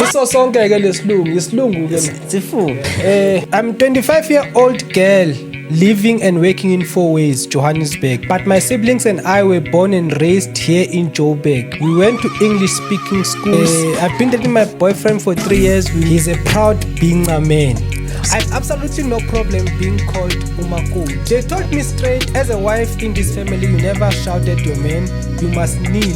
Ayiso sonke ke lesilungu, isilungu ke. Sifunde. I'm 25-year-old girl living and working in Fourways, Johannesburg. But my siblings and I were born and raised here in Joburg. We went to English-speaking schools. I've been dating my boyfriend for 3 years. He's a proud Bhinca man. I have absolutely no problem being called umakoti. They told me straight, as a wife in this family, you never shout at your man. You must kneel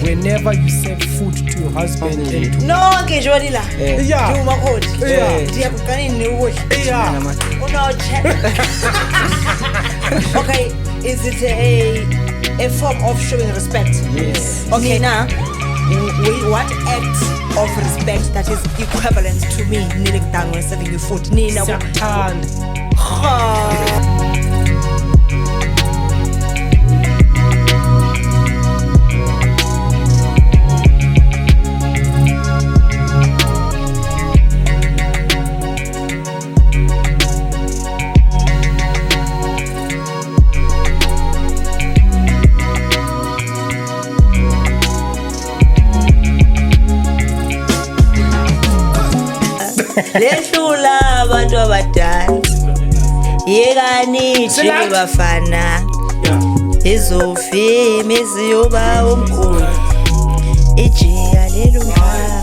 whenever you serve food to your husband and to Nonke nje walila. Yeah. Ngiwumakoti. Yeah. Ndiyakuqala ukudla. Yeah. Unotshe. Okay, is it a form of showing respect? Yes. Okay, now we, what act of respect that is equivalent to me kneeling down when serving you food? Nina. Siyakuthanda. Ha. Lehlula abantu abadala. Yekani nje Sila- bafana. Izofima imizi yoba omkhulu. Ijiya lelo mhlaba.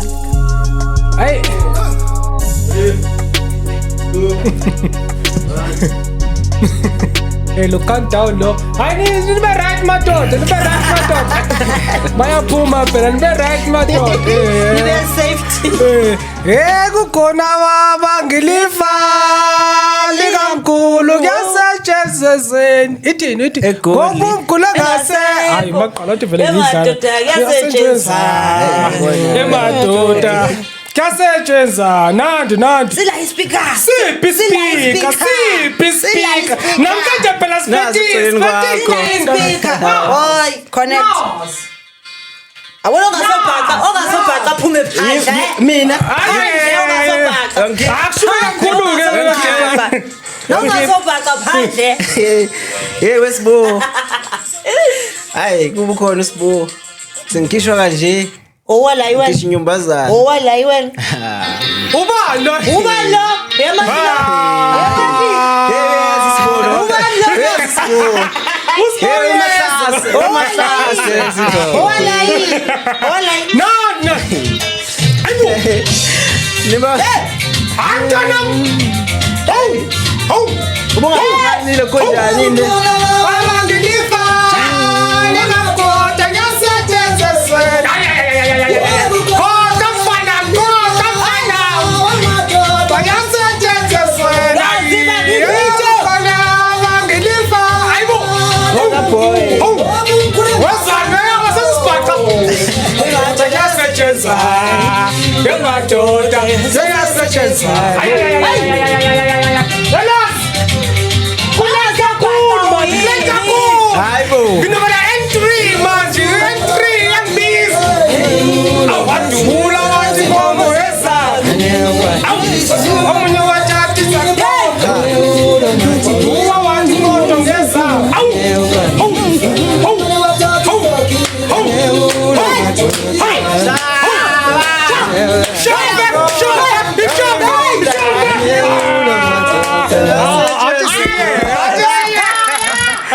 Hey. Hey, lo countdown lo. Hayi nibe right madoda, nibe right madoda. Bayaphuma phela nibe right madoda. Nibe safety. Kukhona abangilifa likamkhulu kuyasetshenziswa. Ithini ithi? Egoli. Ngoba umkhulu angase. Hayi maqala uthi vele ngidlala. Emadoda kuyasetshenziswa. Emadoda kuyasetshenziswa. Nandi nandi. Sila ispeaker. Siphi Sila speaker? ispeaker. Siphi Sila speaker? ispeaker. Namhlanje phela Nazi siphethe eceleni kwakho. siphethe Speaker. Oy, connect. Awona ongasobhaqa, ongasobhaqa aphume phandle. Mina Phandle ongasobhaqa. Akushuke kakhulu ke. Ongasobhaqa phandle. Hey wesibo. Hayi kuba khona usibo. Sengikhishwa kanje. Owala iwena. Ngisho inyumbazana. Owala iwena. Ubani lo? Uba lo, uyamazi. Hey sibo. Ubani lo? Sibo. Hey umahlase, umahlase sibo. Owala yini? Owala yini? No no. Ayibo. Niba Antona. Hey. Oh. ubungakanile konjani ne? Abangilifa lingakodwa ngiyasetshenziswa. Kodwa mfana, kodwa mfana. Ngiyasetshenziswa. Khona abangilifa. Ayibo. Boy. Oh. Wazana wasesibhaqa. Ngiyasetshenziswa. Ngemadoda ngiyasetshenziswa. Lalas. Kulazi kakhulu manje, kulazi kakhulu. Hayibo. Nginobala N3 manje, N3 yangibiza. Awadubula wathi inkomo yezakhe. Omunye wathatha izakho. Uwa wathi imoto ngezakhe. Awu! Awu! Awu! Awu! Awu! Awu! Shove! Shove! Shove! Shove! Athi siye, athi siye.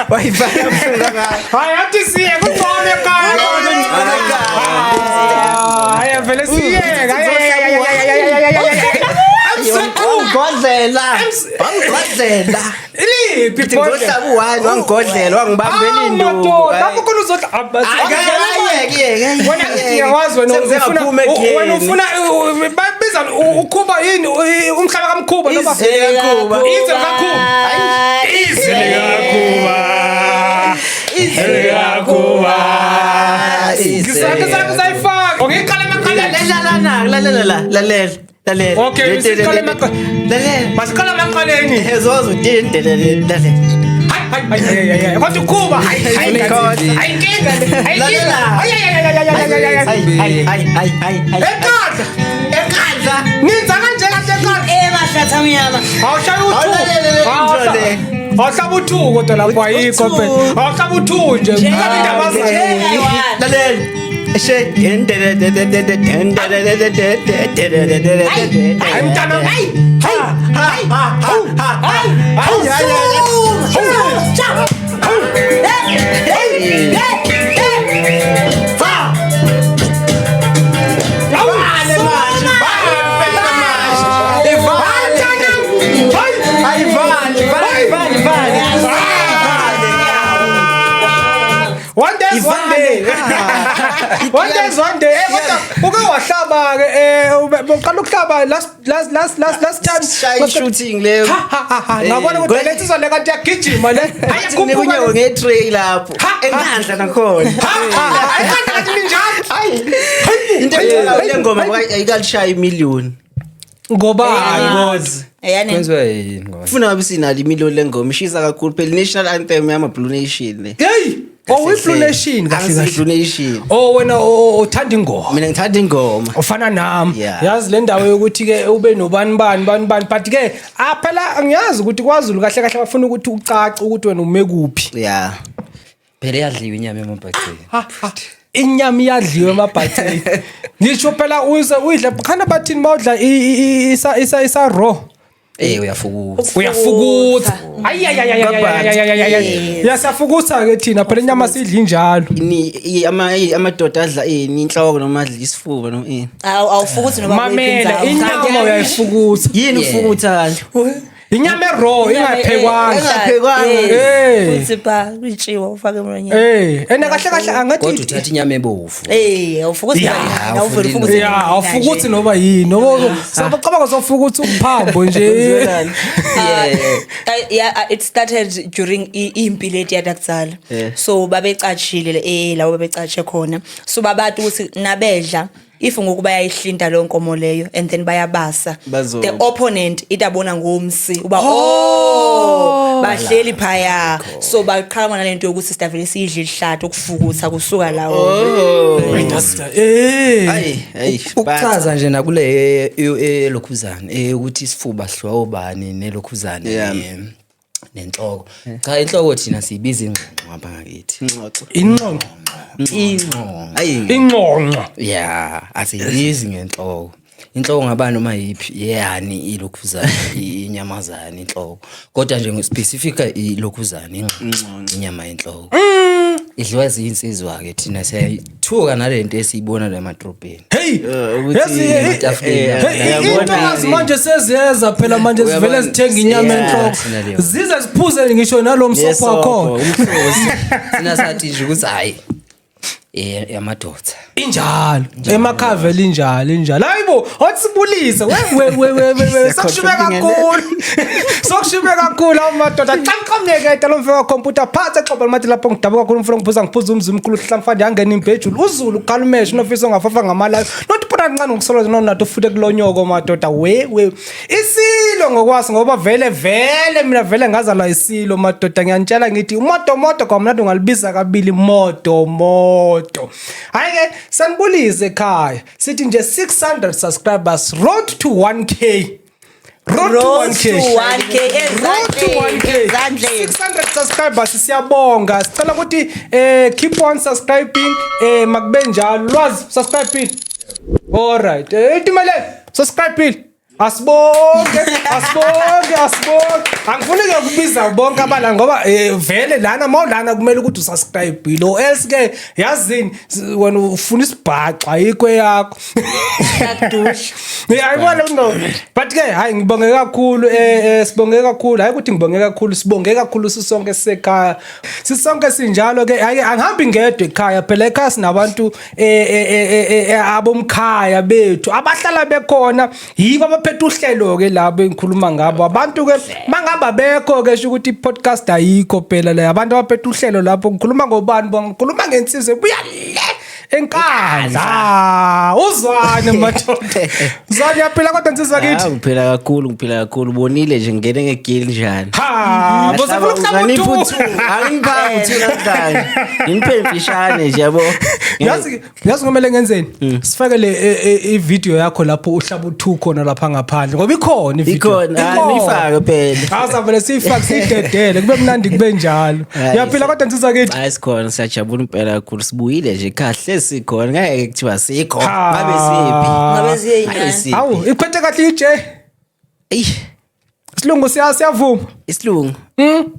Wayifaka mfuna ngayo. Hayi athi siye kungcono ekhaya. Hayi vele siye. Wangigodlela. Wangigodlela. Iliphi Ngithi ngizohlaba u-one wangigodlela wangibambela induku. Lapho khona uzodla Ayeke yeke. wena ngiyakwazi wena ufuna wena ufuna babiza ukhuba yini umhlaba kamkhuba noma Izwe likaKhuba. Izwe likaKhuba. Izwe likaKhuba. Izwe likaKhuba. Ngisake sayifaka. Ngiqala emaqaleni. Lalela lalela la lalela lalela. Okay, siqale emaqaleni. Lalela. Masiqala emaqaleni. Ezozo dinde lalela. Hayi hayi hayi hayi. Kodwa ukhuba hayi hayi hayi inkinga hayi inkinga. Hayi hayi hayi hayi hayi. Hayi hayi hayi hayi. Enkandla. Enkandla. Ninza kanje kahle enkandla. Emahlathi amnyama. Awushaya uthu. Awulalele le intro le. Awuhlaba uthu kodwa lapho ayikho phela. Awuhlaba uthu nje. Indaba zayo. Lalela. Eshe den den den den den den den den den den den den den den. Hayi mntana. Hayi, Ha ha ha ha ha. Hayi, hayi, hayi. Hey, hey, hey, Ha. Ivale manje, ivale phela manje. Ivale. Hayi. Ayivale, ivale, ivale, ivale. One day is one day. One day is one day. Eh, kodwa uke wahlaba ke uqala ukuhlaba last last last last last time. Shy shooting leyo. Ha ha ha ha. Ngabona ukuthi le nsizwa le kanti iyagijima le. Ayi kunye nge-tray lapho. Enkandla nakhona. Ha ha. Enkandla kanti ninjalo. Hayi. Into engicela le ngoma ngoba ayikalishaya imillion. Ngoba hayi Eyane. Kwenziwa yini ngoba? Ufuna ngabe sinalo imillion le ngoma ishisa kakhulu phela national anthem yama Blue Nation le. Hey, oh we Blue Nation kahle kahle. Blue Nation. Oh wena uthanda ingoma. Mina ngithanda ingoma. Ufana nami. Yeah. Yazi le ndawo yokuthi ke ube nobani bani bani bani but ke phela angiyazi ukuthi kwaZulu kahle kahle bafuna ukuthi ucace ukuthi wena ume kuphi. Yeah. Phela iyadliwa inyama emabhaceni. Ha, ha. Inyama iyadliwa emabhatheni. Ngisho phela uze uyidle khana bathini mawudla isa isa isa raw. Eh uyafukutha. Uyafukutha. Ayayayayayayayayayay. Yasafukutha ke thina phela inyama sidla injalo. Ini ama amadoda adla ini inhloko noma adla isifuba noma ini. Awu awufukuthi noma Mamela inyama uyayifukutha. Yini ufukutha kanje? Inyama e-raw ingaphekwanga. Ingaphekwanga. Eh. Futhi ba kuyitshiwa ufake emlonyeni. Eh, ena kahle kahle Kodwa angathi uthatha inyama ebovu. Eh, awufukuthi Yeah, awuvele ufukuthi. ya awufukuthi noba yini noba sabacabanga sofukutha uphambo nje. Kwenziwelani? Yeah, it started during impi leti yadakudzala. Yeah. So babecatshile labo babecatshe khona. So babathi ukuthi nabedla if ngoku bayayihlinda leyo nkomo leyo and then bayabasa the opponent itabona ngomsi uba oh bahleli phaya, so baqhama nalento yokuthi sitavele siyidle ihlathi ukufukutha kusuka lawo. Eh. Hayi, hayi. Ukuchaza nje nakule elokhuzane ukuthi isifuba sihlwa obani nelokhuzane Yeah. nenhloko. Cha, inhloko thina siyibiza ingxonxo ngapha ngakithi. Ingxoxo. Inxonxo. Ingxonxo. Hayi. Inxonxo. Yeah, asiyibizi ngenhloko. Inhloko ngaba noma yiphi yani ilokhuzane inyamazane inhloko. Kodwa nje specific ilokhuzane ingxonxo inyama yenhloko. Idliwa zinsizwa ke thina siyayithuka nalento esiyibona la emadrobheni. Hey, Ukuthi yazi ematafuleni. hey, Uyabona intokazi manje seziyeza phela manje zivele Uyabona? zithenga inyama Yeah, enhloko. thina leyo. Zize ziphuze ngisho nalomsopho Yesopho, wakhona. umhlozi. Thina sathi nje ukuthi hayi yamadoda. Injalo. Emakhavela injalo injalo. Hayibo, wathi sibulise. We we we we we sokushume kakhulu. Sokushume kakhulu amadoda. Xamxamnyeke lo mfika computer phathe xoba manje lapho ngidabuka kakhulu mfuna ngiphuza ngiphuza umzimkhulu hlamfandi yangena imbhejulu. Uzulu ukhalumeshe nofisa ongafafa ngamala. Not pona kancane ngokusoloza nonato futhi kulonyoko madoda. We we. Isilo ngokwazi ngoba vele vele mina vele ngazalwa isilo madoda ngiyanitshela ngithi umoto moto kwamnandi ungalibiza kabili moto moto. Hayi ke sanibulise ekhaya. Sithi nje 600 subscribers road to 1K. Road to Road 1K. to 1K, Road to 1K. ezandleni. 600 subscribers siyabonga. Sicela ukuthi keep on subscribing makube njalo. Lwazi subscribe. All right. Itumele subscribe. Asibonge, asibonge, asibonge. Angifuni ke ukubiza bonke abala ngoba vele lana mawulana kumele ukuthi usubscribe lo else ke yazini wena ufuna isibhaxa ayikho yakho. Yakudusha. Ngiyayibona no. But ke hayi ngibonge kakhulu sibonge kakhulu hayi ukuthi ngibonge kakhulu sibonge kakhulu sisonke sisekhaya. Sisonke sinjalo ke hayi angihambi ngedwa ekhaya phela ekhaya sinabantu abomkhaya bethu abahlala bekhona yibo abaphethe uhlelo ke labo engikhuluma ngabo abantu ke mangaba bekho ke sho ukuthi i-podcast ayikho phela le abantu abaphethe uhlelo lapho ngikhuluma ngobani bonke ngikhuluma ngensizwe buya le enkandla uzwane madoda uzwane yaphila kodwa nsizwa Ah, kithi ngiphila kakhulu ngiphila kakhulu ubonile nje ngene ngegili njani. ha bosefuna ukuhlaba uthu Angipha uthu namhlanje. Ngiphe mfishane nje yabo. yazi yazi ngomele ngenzeni sifake le i-video yakho lapho uhlaba uthu khona lapha ngaphandle ngoba ikhona i-video Ikhona, ah, niyifake phela. Awuzavele siyifake siyidedele kube mnandi kube njalo Hayi, yaphila kodwa nsizwa kithi Hayi sikhona siyajabula impela kakhulu sibuyile nje ekhaya hlezi Sesikhona ngeke kuthiwa sikho. Ha. Ngabe siphi? Ngabe siye Ngabe yini? siphi? Hawu, iphethe kahle ije. Eish, Isilungu siyavuma. isilungu.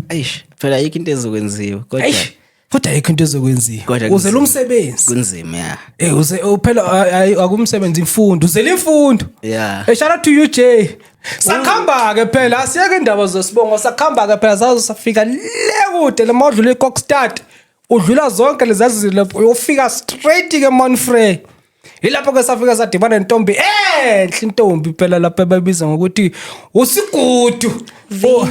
Eish, phela ayikho into ezokwenziwa kodwa Eish. Kodwa ayikho into ezokwenziwa. Kodwa Uzela kunzima. umsebenzi. Kunzima ya. Eh uze phela akumsebenzi imfundo, uzela imfundo. Yeah. Eh shout out to you Jay. Sakhamba ke phela asiyeke indaba zesibongo sakhamba ke phela sazo safika le kude le modlule eKokstad. Udlula zonke lezi zilapho uyofika straight ke Monfrey. Ilapho ke safika sadibana nentombi enhle intombi phela lapha ababiza ngokuthi usigudu. V. U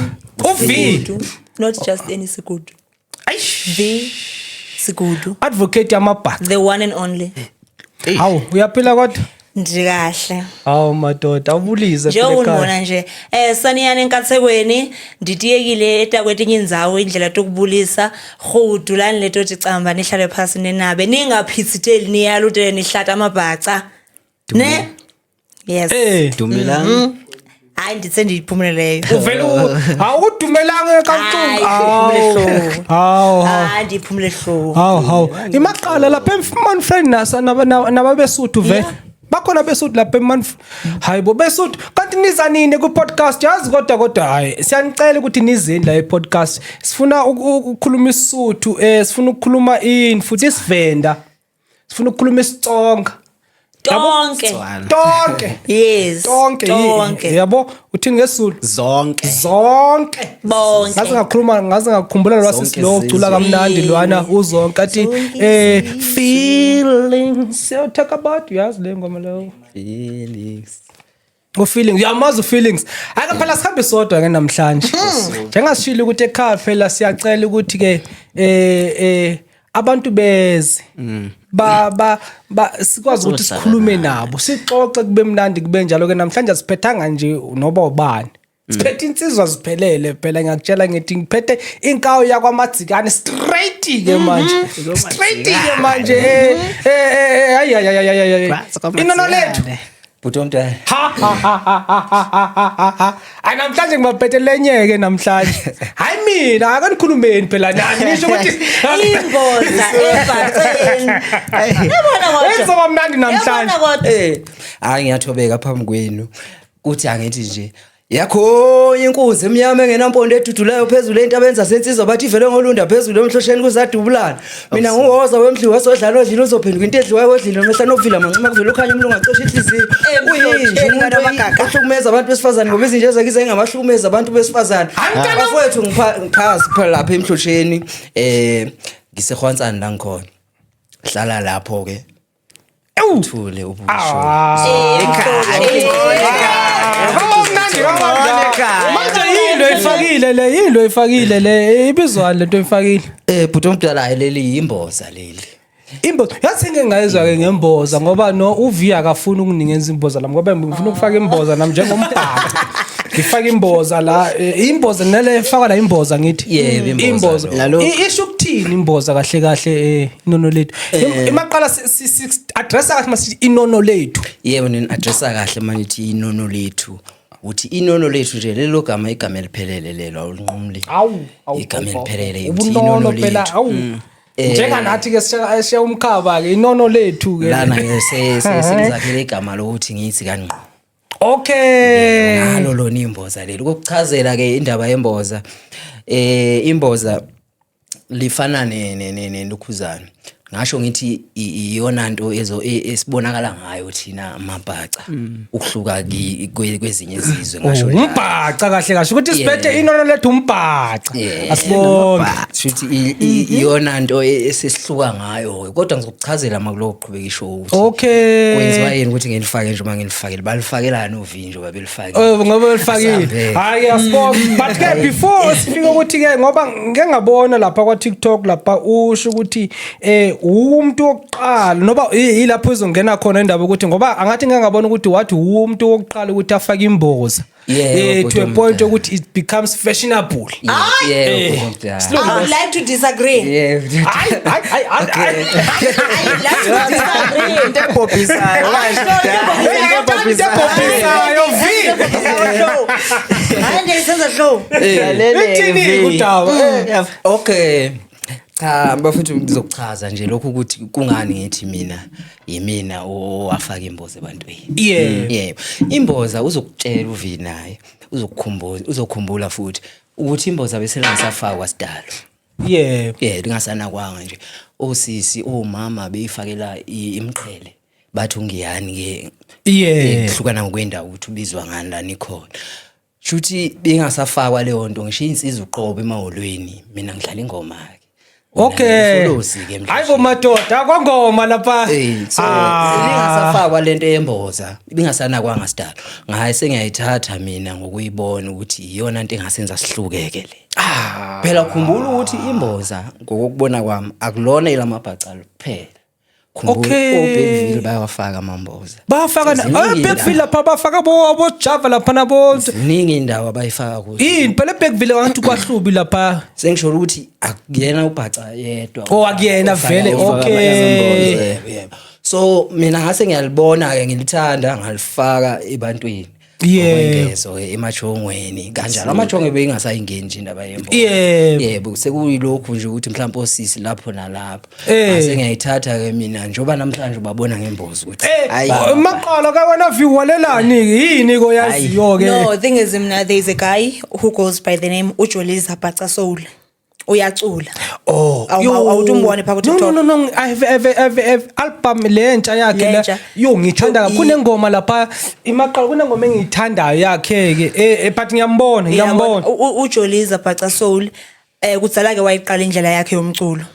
V. Sigudu. Not just any Sigudu. Eish. V Sigudu. Advocate yamabhaca. The one and only. Hawu uyaphila kodwa? Nje kahle. Hawu madoda awubulize phela Njengoba ekhaya. ungibona nje saniyani enkathekweni nditiyekile etakwetinye indzawo indlela tokubulisa rhudulani leto ticamba nihlale phasi nenabe ningaphitsiteli niyalutele nihlata amabhaca ne yes Eh Dumelang. hayi ndithe ndiyiphumeleleyo uvele awudumelanga Hayi, ekantungu. ndiphumule Hawu. Hawu. hayi ndiyiphumule hloko Hawu hawu. Imaqala lapha eMonfrey nasa nababesuthu vele. Bakhona besuthu lapha eMonfrey. Hayibo besuthu kanti niza nini ku podcast yazi kodwa kodwa hayi siyanicela ukuthi nizeni la e podcast. Sifuna ukukhuluma isuthu sifuna ukukhuluma ini futhi isivenda. Sifuna ukukhuluma isitsonga. tonke Tonke. yes Tonke. tonke Yabo uthini ngesizulu? Zonke. Zonke. bonke Ngaze ngakhuluma ngaze ngakhumbula lwa Zonke sisi lo izizwe. ucula kamnandi lwana uzonke athi Zonke feelings so talk about uyazi le ngoma leyo Felix. u-feelings uyamazi u-feelings ake phela sihambe sodwa ke namhlanje njengasishilo ukuthi ekhaya phela siyacela ukuthi ke abantu beze ba ba ba sikwazi ukuthi Sizohlala sikhulume nabo sixoxe kube mnandi kube njalo ke namhlanje asiphethanga nje noba ubani siphethe insizwa ziphelele phela ngiyakutshela ngithi ngiphethe inkawu yakwamadzikane straight ke manje straight ke manje hayi hayi hayi hayi inono lethu Bhuti omdala. ha ha ha ha ha ha ha ha Ay namhlanje ngibaphethe lenyeke namhlanje hayi mina akanikhulumeni phela nani nisho ukuthi imboza ebhaceni yabona kodwa Izoba mnandi namhlanje yabona kodwa Hayi ngiyathobeka phambi kwenu. Kuthi angithi nje yakho inkunzi emnyama engenampondo edudulayo phezulu entabeni zasensizwa bathi ivele ngolunda phezulu emhlosheni kuzadubulana mina nguwoza wemdliwa sodlala odlile uzophenduka into edliwayo odlile nomehla novila manxima kuvela ukhanya umlungu acosha inhliziyo uyinje umuntu ohlukumeza abantu besifazane ngoba izinja zakize engamahlukumeza abantu besifazane bafowethu ngiphasi phela lapha emhlosheni ngisehwansani la ngikhona hlala lapho ke uthule ubusho Manje yini oyifakile le yini oyifakile le ibizwani lento oyifakile Bhuti omdala hayi leli yimboza leli Imboza yathi ngeke ngayizwa ke ngemboza ngoba no uV akafuni ukunikeza imboza lami ngoba ngifuna ukufaka imboza nami njengombhaco ngifaka imboza la imboza nale efakwa la imboza ngithi Yebo, imboza imboza lo. Isho ukuthini imboza kahle kahle inono lethu imaqala addressa kahle masithi inono lethu yebo nini-addressa kahle manje ithi inono lethu uthi inono lethu nje lelo gama igama eliphelele lelo awulinqumli awu awu, igama awu, eliphelele uthi ubunono inono phela lethu awu njenganathi ke sishiya umkhaba ke inono lethu ke lana ke sengizakhele igama lokuthi ngithi kanqo okay ngalo lona imboza leli ukukuchazela ke indaba yemboza imboza lifana nelukhuzana ngasho ngithi iyona nto ezo esibonakala ngayo thina amabhaca ukuhluka kwezinye izizwe ngasho njalo. Umbhaca kahle kahle ukuthi siphethe inono lethu umbhaca asibonge shuthi iyona nto esesihluka ngayo kodwa ngizokuchazela makulo kuqhubeka ishow ukuthi okay kwenziwa yini ukuthi ngilifake nje uma ngilifakele balifakelani uvinje njengoba belifakile Oh ngoba belifakile Asihambe. hayi ke asibonge but ke before sifike ukuthi ke ngoba ngeke ngabona lapha kwa TikTok lapha usho ukuthi umuntu wokuqala noba ilapho izongena khona indaba ukuthi ngoba angathi ngeke ngabona ukuthi wathi umuntu wokuqala ukuthi afake imboza Yebo, to a bhuti point omdala. ukuthi it becomes fashionable Yebo, bhuti omdala. I would like to disagree. Yebo. hayi hayi hayi hayi I would like to disagree. Into ebhobhisayo manje. Into ebhobhisayo, V. Hayi nje isenza show. Ithini udaba? Okay. Cha bafethu, ngizokuchaza nje lokhu ukuthi kungani ngithi mina yimina owafaka imboza ebantwini. Yebo. Imboza uzokutshela uvi naye, uzokukhumbuza, uzokhumbula futhi ukuthi imboza bese lingasafakwa sidalo. Yeah, lingasanakwanga nje. Osisi, omama beyifakela imiqhele. Bathi ungiyani ke. Kuhlukana ngokwendawo ukuthi ubizwa ngani la nikhona. Shuthi bengasafakwa leyo nto, ngisho insizwa uqobo emahholweni, mina ngidlala ingoma ke. Ifolosi ke Hayi bo madoda, kwangoma lapha. So ibingasafakwa lento yemboza, ibingasanakwanga sidalo. Ngaye sengiyayithatha mina ngokuyibona ukuthi iyona into engasenza sihlukeke le. Phela khumbula ukuthi imboza ngokubona kwami akulona elamabhaca kuphela. Khumbula oBellville bayawafaka amamboza. Bafaka na Ziningi Bergville indawo. lapha, bafaka bo Java lapha nabo. Ziningi indawo abayifaka kuzo. Yini phela eBergville ngathi kwahlubi lapha. Sengisho ukuthi akuyena ubhaca yedwa. Oh, akuyena vele, Ofaka okay. Yebo, yebo. So mina ngase ngiyalibona ke, ngilithanda, ngalifaka ebantwini. Ngokwengezo ke emajongweni kanjalo, amajongo beyingasayingeni nje indaba yemboza. Yebo, sekuyilokhu nje ukuthi mhlawumbe osisi lapho nalapho. Ngase ngiyayithatha ke mina njengoba namhlanje ubabona ngemboza ukuthi Hayi maqala ka wena viwalelani yini ko yaziyo ke. No, thing is mna, there is a guy who goes by the name uJoliza Bhaca Soul. Uyacula. Oh, Awuthi umbone pha ku No, TikTok. no, no, no, I have, I have, I have, I have album lentsha yakhe la. Lentsha. Yo, ngithanda kakhulu. Kunengoma lapha imaqala, kunengoma engiyithandayo yakhe ke. But ngiyambona, ngiyambona. UJoliza Bhaca Soul kudzala ke wayiqala indlela yakhe yomculo.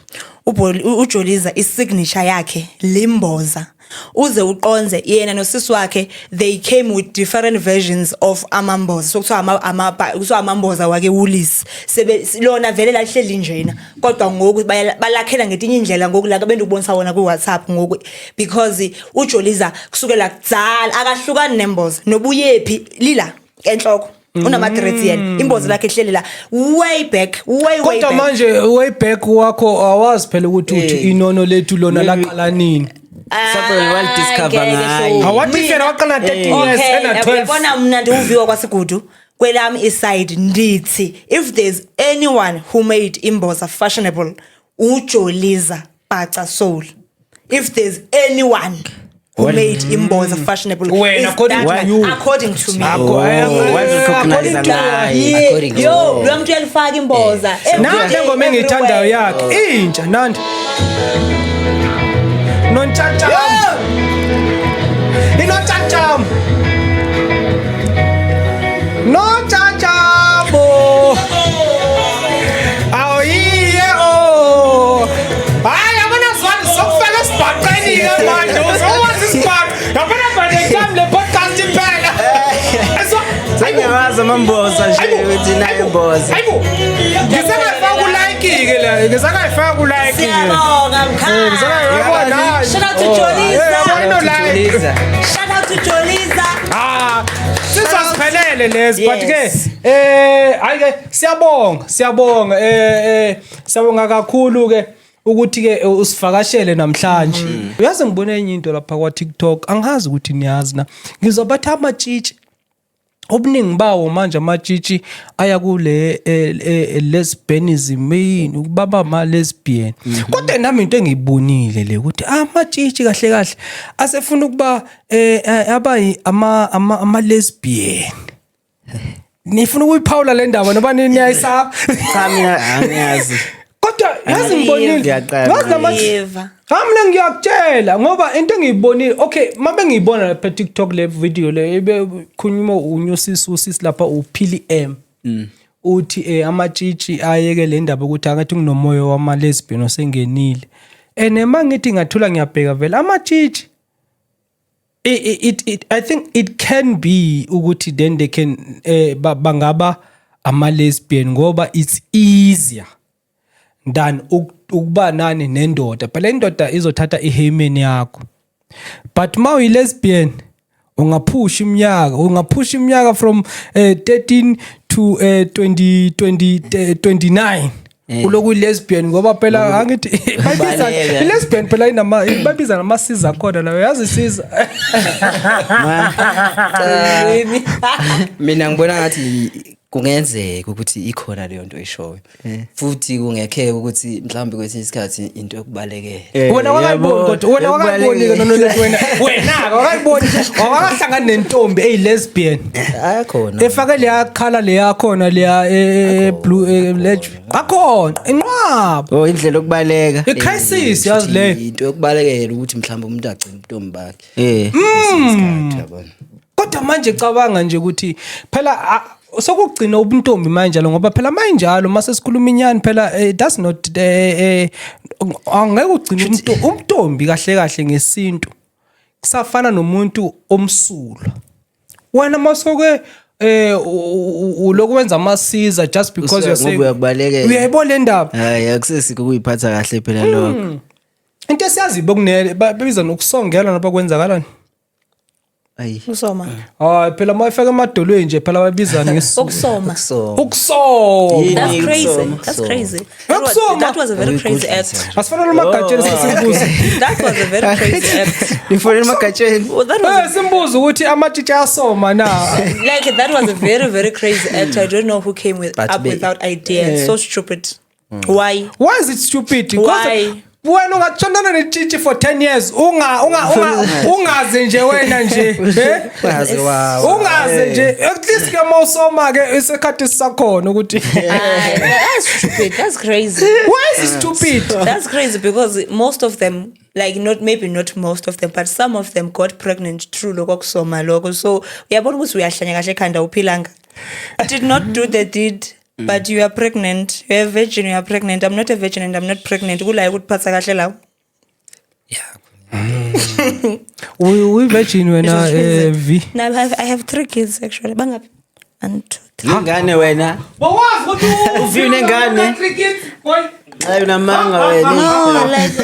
UJoliza isignature yakhe limboza. Uze uqonze yena nosisi wakhe, they came with different versions of amamboza. So kuthiwa ama kuthiwa amamboza wake Woolies. Sebe lona vele lahleli njena. Kodwa ngoku balakhela ngetinye indlela ngoku la bendikubonisa wona ku WhatsApp ngoku, because uJoliza kusukela kudzala akahlukani nemboza nobuyephi lila enhloko. Unama dreads yena, imbozo lakhe ehleli la way back, way way Kodwa back. manje way back wakho awazi phela ukuthi uthi inono lethu lona laqala nini. Mhlawumbe walidiscover Ngeke ngaye. hlobo. Awathi yena waqala 13 years Okay, ena 12. uyabona mna ndiwuviwa kwasigudu kwelami iside, ndithi if there's anyone who made imboza fashionable, uJoliza Bhaca Soul. If there's anyone who made imboza fashionable, Wena, is according that to man. you. According to me. Akho- Oh, warecognize according to- ngaye. Yeah. According to Yo, you. lo muntu uyalifaka imboza. Every Nanti day, engoma engiyithandayo everywhere. yakhe intsha, nanti nontshantsham, inontshantsham, nontshantshamo awuyiye o. Hayi yabona zwane, sokufela esibhaqeni-ke manje, uzowazi isibhaqa yabona by the time le podcast iphela. Sengiyawazi amamboza nje ukuthi nayo imboza. Hayibo, ngisengayifaka kulike-ke le, ngisengayifaka kulike. Siyabonga mkhaya. Ngisengayibona. Shout out to Joliza. Joliza. Shout out to Joliza. Ah, sizosiphelele lezi, but ke hayi ke siyabonga, siyabonga, siyabonga kakhulu ke ukuthi ke usivakashele namhlanje. Uyazi ngibone enye into lapha kwa TikTok, angazi ukuthi niyazi na. Ngizwa bathi amatshitshi obuningi bawo manje, amatshitshi aya kule lesbianism, yini ukubaba ama lesbian. Kodwa nami into engiyibonile le ukuthi amatshitshi kahle kahle asefuna ukuba abayi ama lesbian. Nifuna ukuyiphawula le ndaba noba niyayisaba? Cha, mina angiyazi. Kodwa yazi ngibonile. Ngiyaqala. Yazi Yiva. Ha, mina ngiyakutshela ngoba into engiyibonile, okay, mabe ngiyibona lapha TikTok le video le ebe khuluma unyosisi usisi lapha uphili M. Uthi amatshitshi ayeke le ndaba ukuthi akathi kunomoya wama lesbian osengenile. Ene mangithi ngathula ngiyabheka vele amatshitshi, it I think it can be ukuthi then they can bangaba ama lesbian ngoba it's easier than ukuba nani nendoda. Phela indoda izothatha ihymen yakho, but ma uyi lesbian ungaphusha iminyaka, ungaphusha iminyaka from 13 to 20 20 29 uloku lesbian, ngoba phela angithi bayibiza Ubaleka. i-lesbian phela inama bayibiza namasiza khona layo, yazi siza. Mina ngibona ngathi Kungenzeka ukuthi ikhona leyo nto oyishoyo, futhi kungekheka ukuthi mhlawumbe kwesinye isikhathi into yokubalekela. Wena wakayiboni, Yabo, kodwa wena wakayiboni ke, nonolethu, wena wena wakayiboni, wakakahlangani nentombi eyi-lesbian Ayakhona. Efake leya khala leya khona leya blue akhona inqwaba. Oh, indlela yokubaleka. I-crisis, yazi leyo. Into yokubalekela ukuthi mhlawumbe umuntu agcine ubuntombi bakhe kwesinye isikhathi, yabona. Kodwa manje cabanga nje ukuthi phela sokugcina ubuntombi manje lo, ngoba phela manjalo mase sikhuluma inyani phela, that's not angeke ugcine umntombi kahle kahle ngesintu, kusafana nomuntu omsulwa wena masuke ulokwenza amasiza just because Usuke you're saying ngoba uyakubalekela. Uyayibona le ndaba? Hayi, akusesiko ukuyiphatha kahle phela lokho. Into esiyazi bokunele babiza nokusongela noma kwenzakalani. Ayi. Usoma. Hayi phela, uma ifaka emadolweni nje phela babizana ngesiZulu. Ukusoma. So Ukusoma. Yini That's crazy. ukusoma? That's crazy. That was, Ukusoma. that was a very crazy act. Asifanele umagatsheni sesimbuza. That was a very crazy act. Nifonela emagatsheni. Well, that was Simbuza ukuthi amatshitshi ayasoma na. Like, that was a very, very crazy act. I don't know who came with But up with that idea. It's so stupid. Why? Why is it stupid? Because Why? wena ungatshonana netshitshi for 10 years unga ungaze nje wena nje, eh? Waze wawa. Ungaze nje, at least ke mawusoma ke isikhathi sisakhona ukuthi Aye, that's stupid. That's crazy. Why is it stupid? That's crazy because most of them, like, not maybe not most of them, but some of them got pregnant through lokho kusoma lokho. So uyabona ukuthi uyahlanya kahle ekhanda, uphilanga. Did not do the deed. But you are pregnant. You are a virgin, you are pregnant. I'm not a virgin and I'm not pregnant. Kula ukuphatha kahle la. Yeah. Uyi-virgin wena, It was crazy. V? No, I have three kids actually. Bangaphi? One, two, three. Ingane wena. Wawazi ukuthi Uvi unengane? Three kids, boy. Hayi, unamanga wena. No, like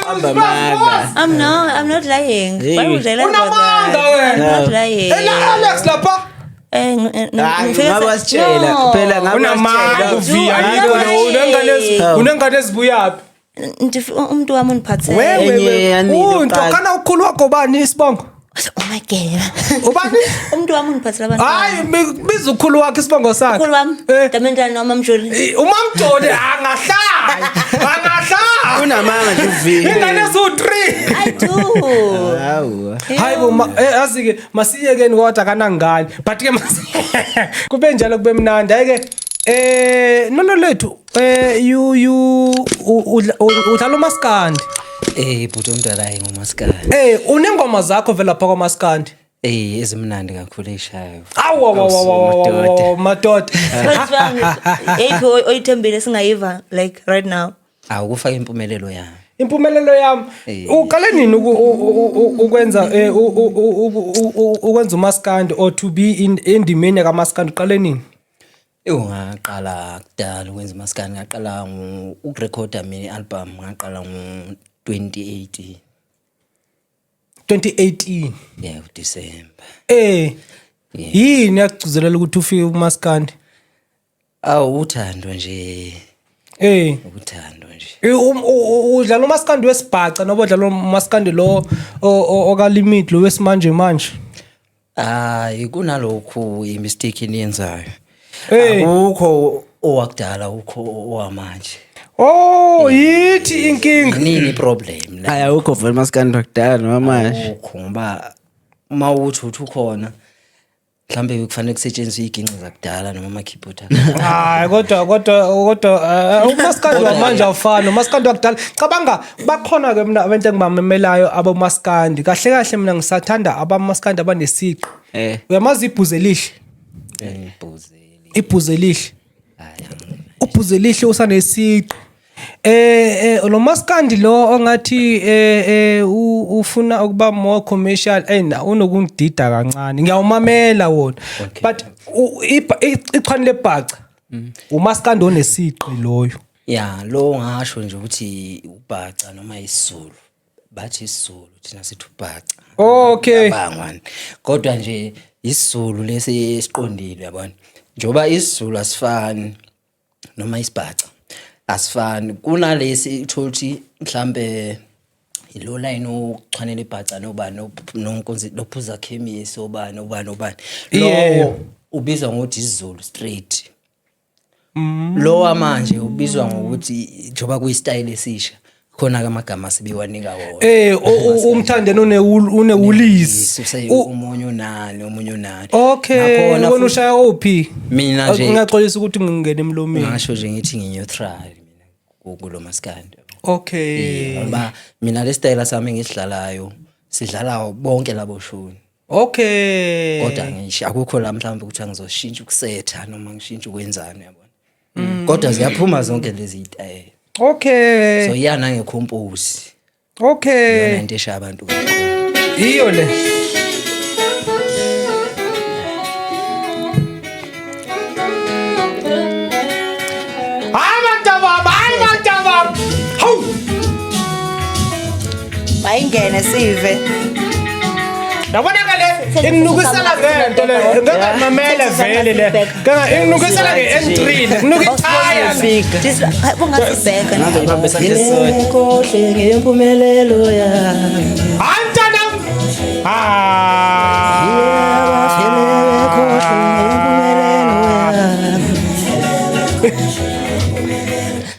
Amba manga. I'm not lying. Hey. Why would I lie about Unamanga that? I'm wena. not lying. Ela Alex lapha. Hayi, Ngifike ngabe wasitshela. No. Phela ngabe Unamanga wasitshela. uV, I'm ayikho not lo, unengane lying. unengane ezibuyaphi? Umuntu wami undiphathele. Wewe Enye yanini unto uqala. kana ukhulu wakho ubani isibongo? Oh my God. Ubani? Umuntu wami undiphathele abantwana. Hayi, biza ukhulu wakhe isibongo sakhe. Ukhulu wami. Damendana noma Mjoli. Umamjoli angahlali. Angahlali. Unamanga nje uV. Ingane eziwu-3. I do. Hawu. Hayi bo, yazi ke masiyekeni, kodwa kanangani, but ke kube njalo, kube mnandi. Hayi ke, nono lethu, you you udlala umaskandi? Bhuti omdala, hayi, ngomaskandi. Unengoma zakho vele lapha kwamaskandi? Ezimnandi kakhulu ey'shayo. Awu, awu, awu, awu, awu, awu, madoda. Eyiphi oyithembile singayiva like right now? Awukufaka impumelelo yami. Impumelelo yami. Uqale nini ukwenza ukwenza umaskandi or to be in endimeni kamaskandi, uqale nini? Ewu, ngaqala kudala ukwenza umaskandi, ngaqala ukurekhoda mina i-album ngaqala ngo-2018. 2018? Yeah, uDecember. Yini yakugcizelela ukuthi ufike kumaskandi? Awu, uthando nje. Uthando nje. Udlala umaskandi wesibhaca noba udlala umaskandi lo okalimit lo wesimanje manje? Hayi, kunalokhu i-mistake eniyenzayo. Akukho owakudala, ukho owamanje. Oh, yithi inkinga. Yini i-problem la? Hayi, awukho vele maskandi wakudala noma manje. Akukho, ngoba uma uthi ukhona, mhlambe kufanele kusetshenziswe iy'ginci zakudala noma ama-keyboard akudala. Hayi, kodwa umaskandi wamanje awufani umaskandi wakudala. Cabanga bakhona ke mina abantu engibamemelayo abomaskandi. Kahle kahle mina ngisathanda abamaskandi abanesiqi. Uyamazi ibhuze elihle? Ibhuzeli. Ibhuze elihle. Hayi. Ubhuze elihle usanesiqi. Lo maskandi lo ongathi ufuna ukuba more commercial, na unokungidida kancane, ngiyawumamela wona, but ichwane lebhaca umaskandi onesiqi loyo. Ya, lo ngasho nje ukuthi ubhaca noma isiZulu, bathi isiZulu, thina sithi ubhaca. Abangwani, kodwa nje isiZulu lesi esiqondile, yabona, njengoba isiZulu asifani noma isibhaca asifani, kunalesi uthola ukuthi mhlambe ilo line ochwanela ibhaca nobani, nonkonzi, nophuza khemisi, obani obani obani. Lowo. Ubizwa ngokuthi isiZulu straight. Lo wamanje ubizwa ngokuthi njengoba kuyistyle esisha khona ke amagama asebewanika wona. Umthandeni unewulisi. Omunye unani, omunye unani. Okay, Nakhona wena ushaya ophi? Mina nje- Ngingaxolisa ukuthi ngingene emlomeni. Ngasho nje ngithi ngi-neutral mina kulo maskandi. Okay. Ngoba mina le style sami engisidlalayo sidlala bonke labo shuni. Okay. Kodwa ngisho akukho la mhlawumbe ukuthi angizoshintsha ukusetha noma ngishintshe ukwenzani, uyabona. Kodwa ziyaphuma zonke lezi zitayela. Okay. So iyana ngecompose. Okay. Iyona into eshaya abantu kakhulu. Iyo le. Hayi bantabami, hayi bantabami. Hawu! Bayingene sive. Yabona ke le inginukisela ngento le, ngeke mamele vele le. Ngeke inginukisela nge-N3 le, kunuka ithaya le. Bungasibheka. Ngaze ngibambe isandla esisodwa. Kohle ngempumelelo yami. Hayi mntanam. Ah.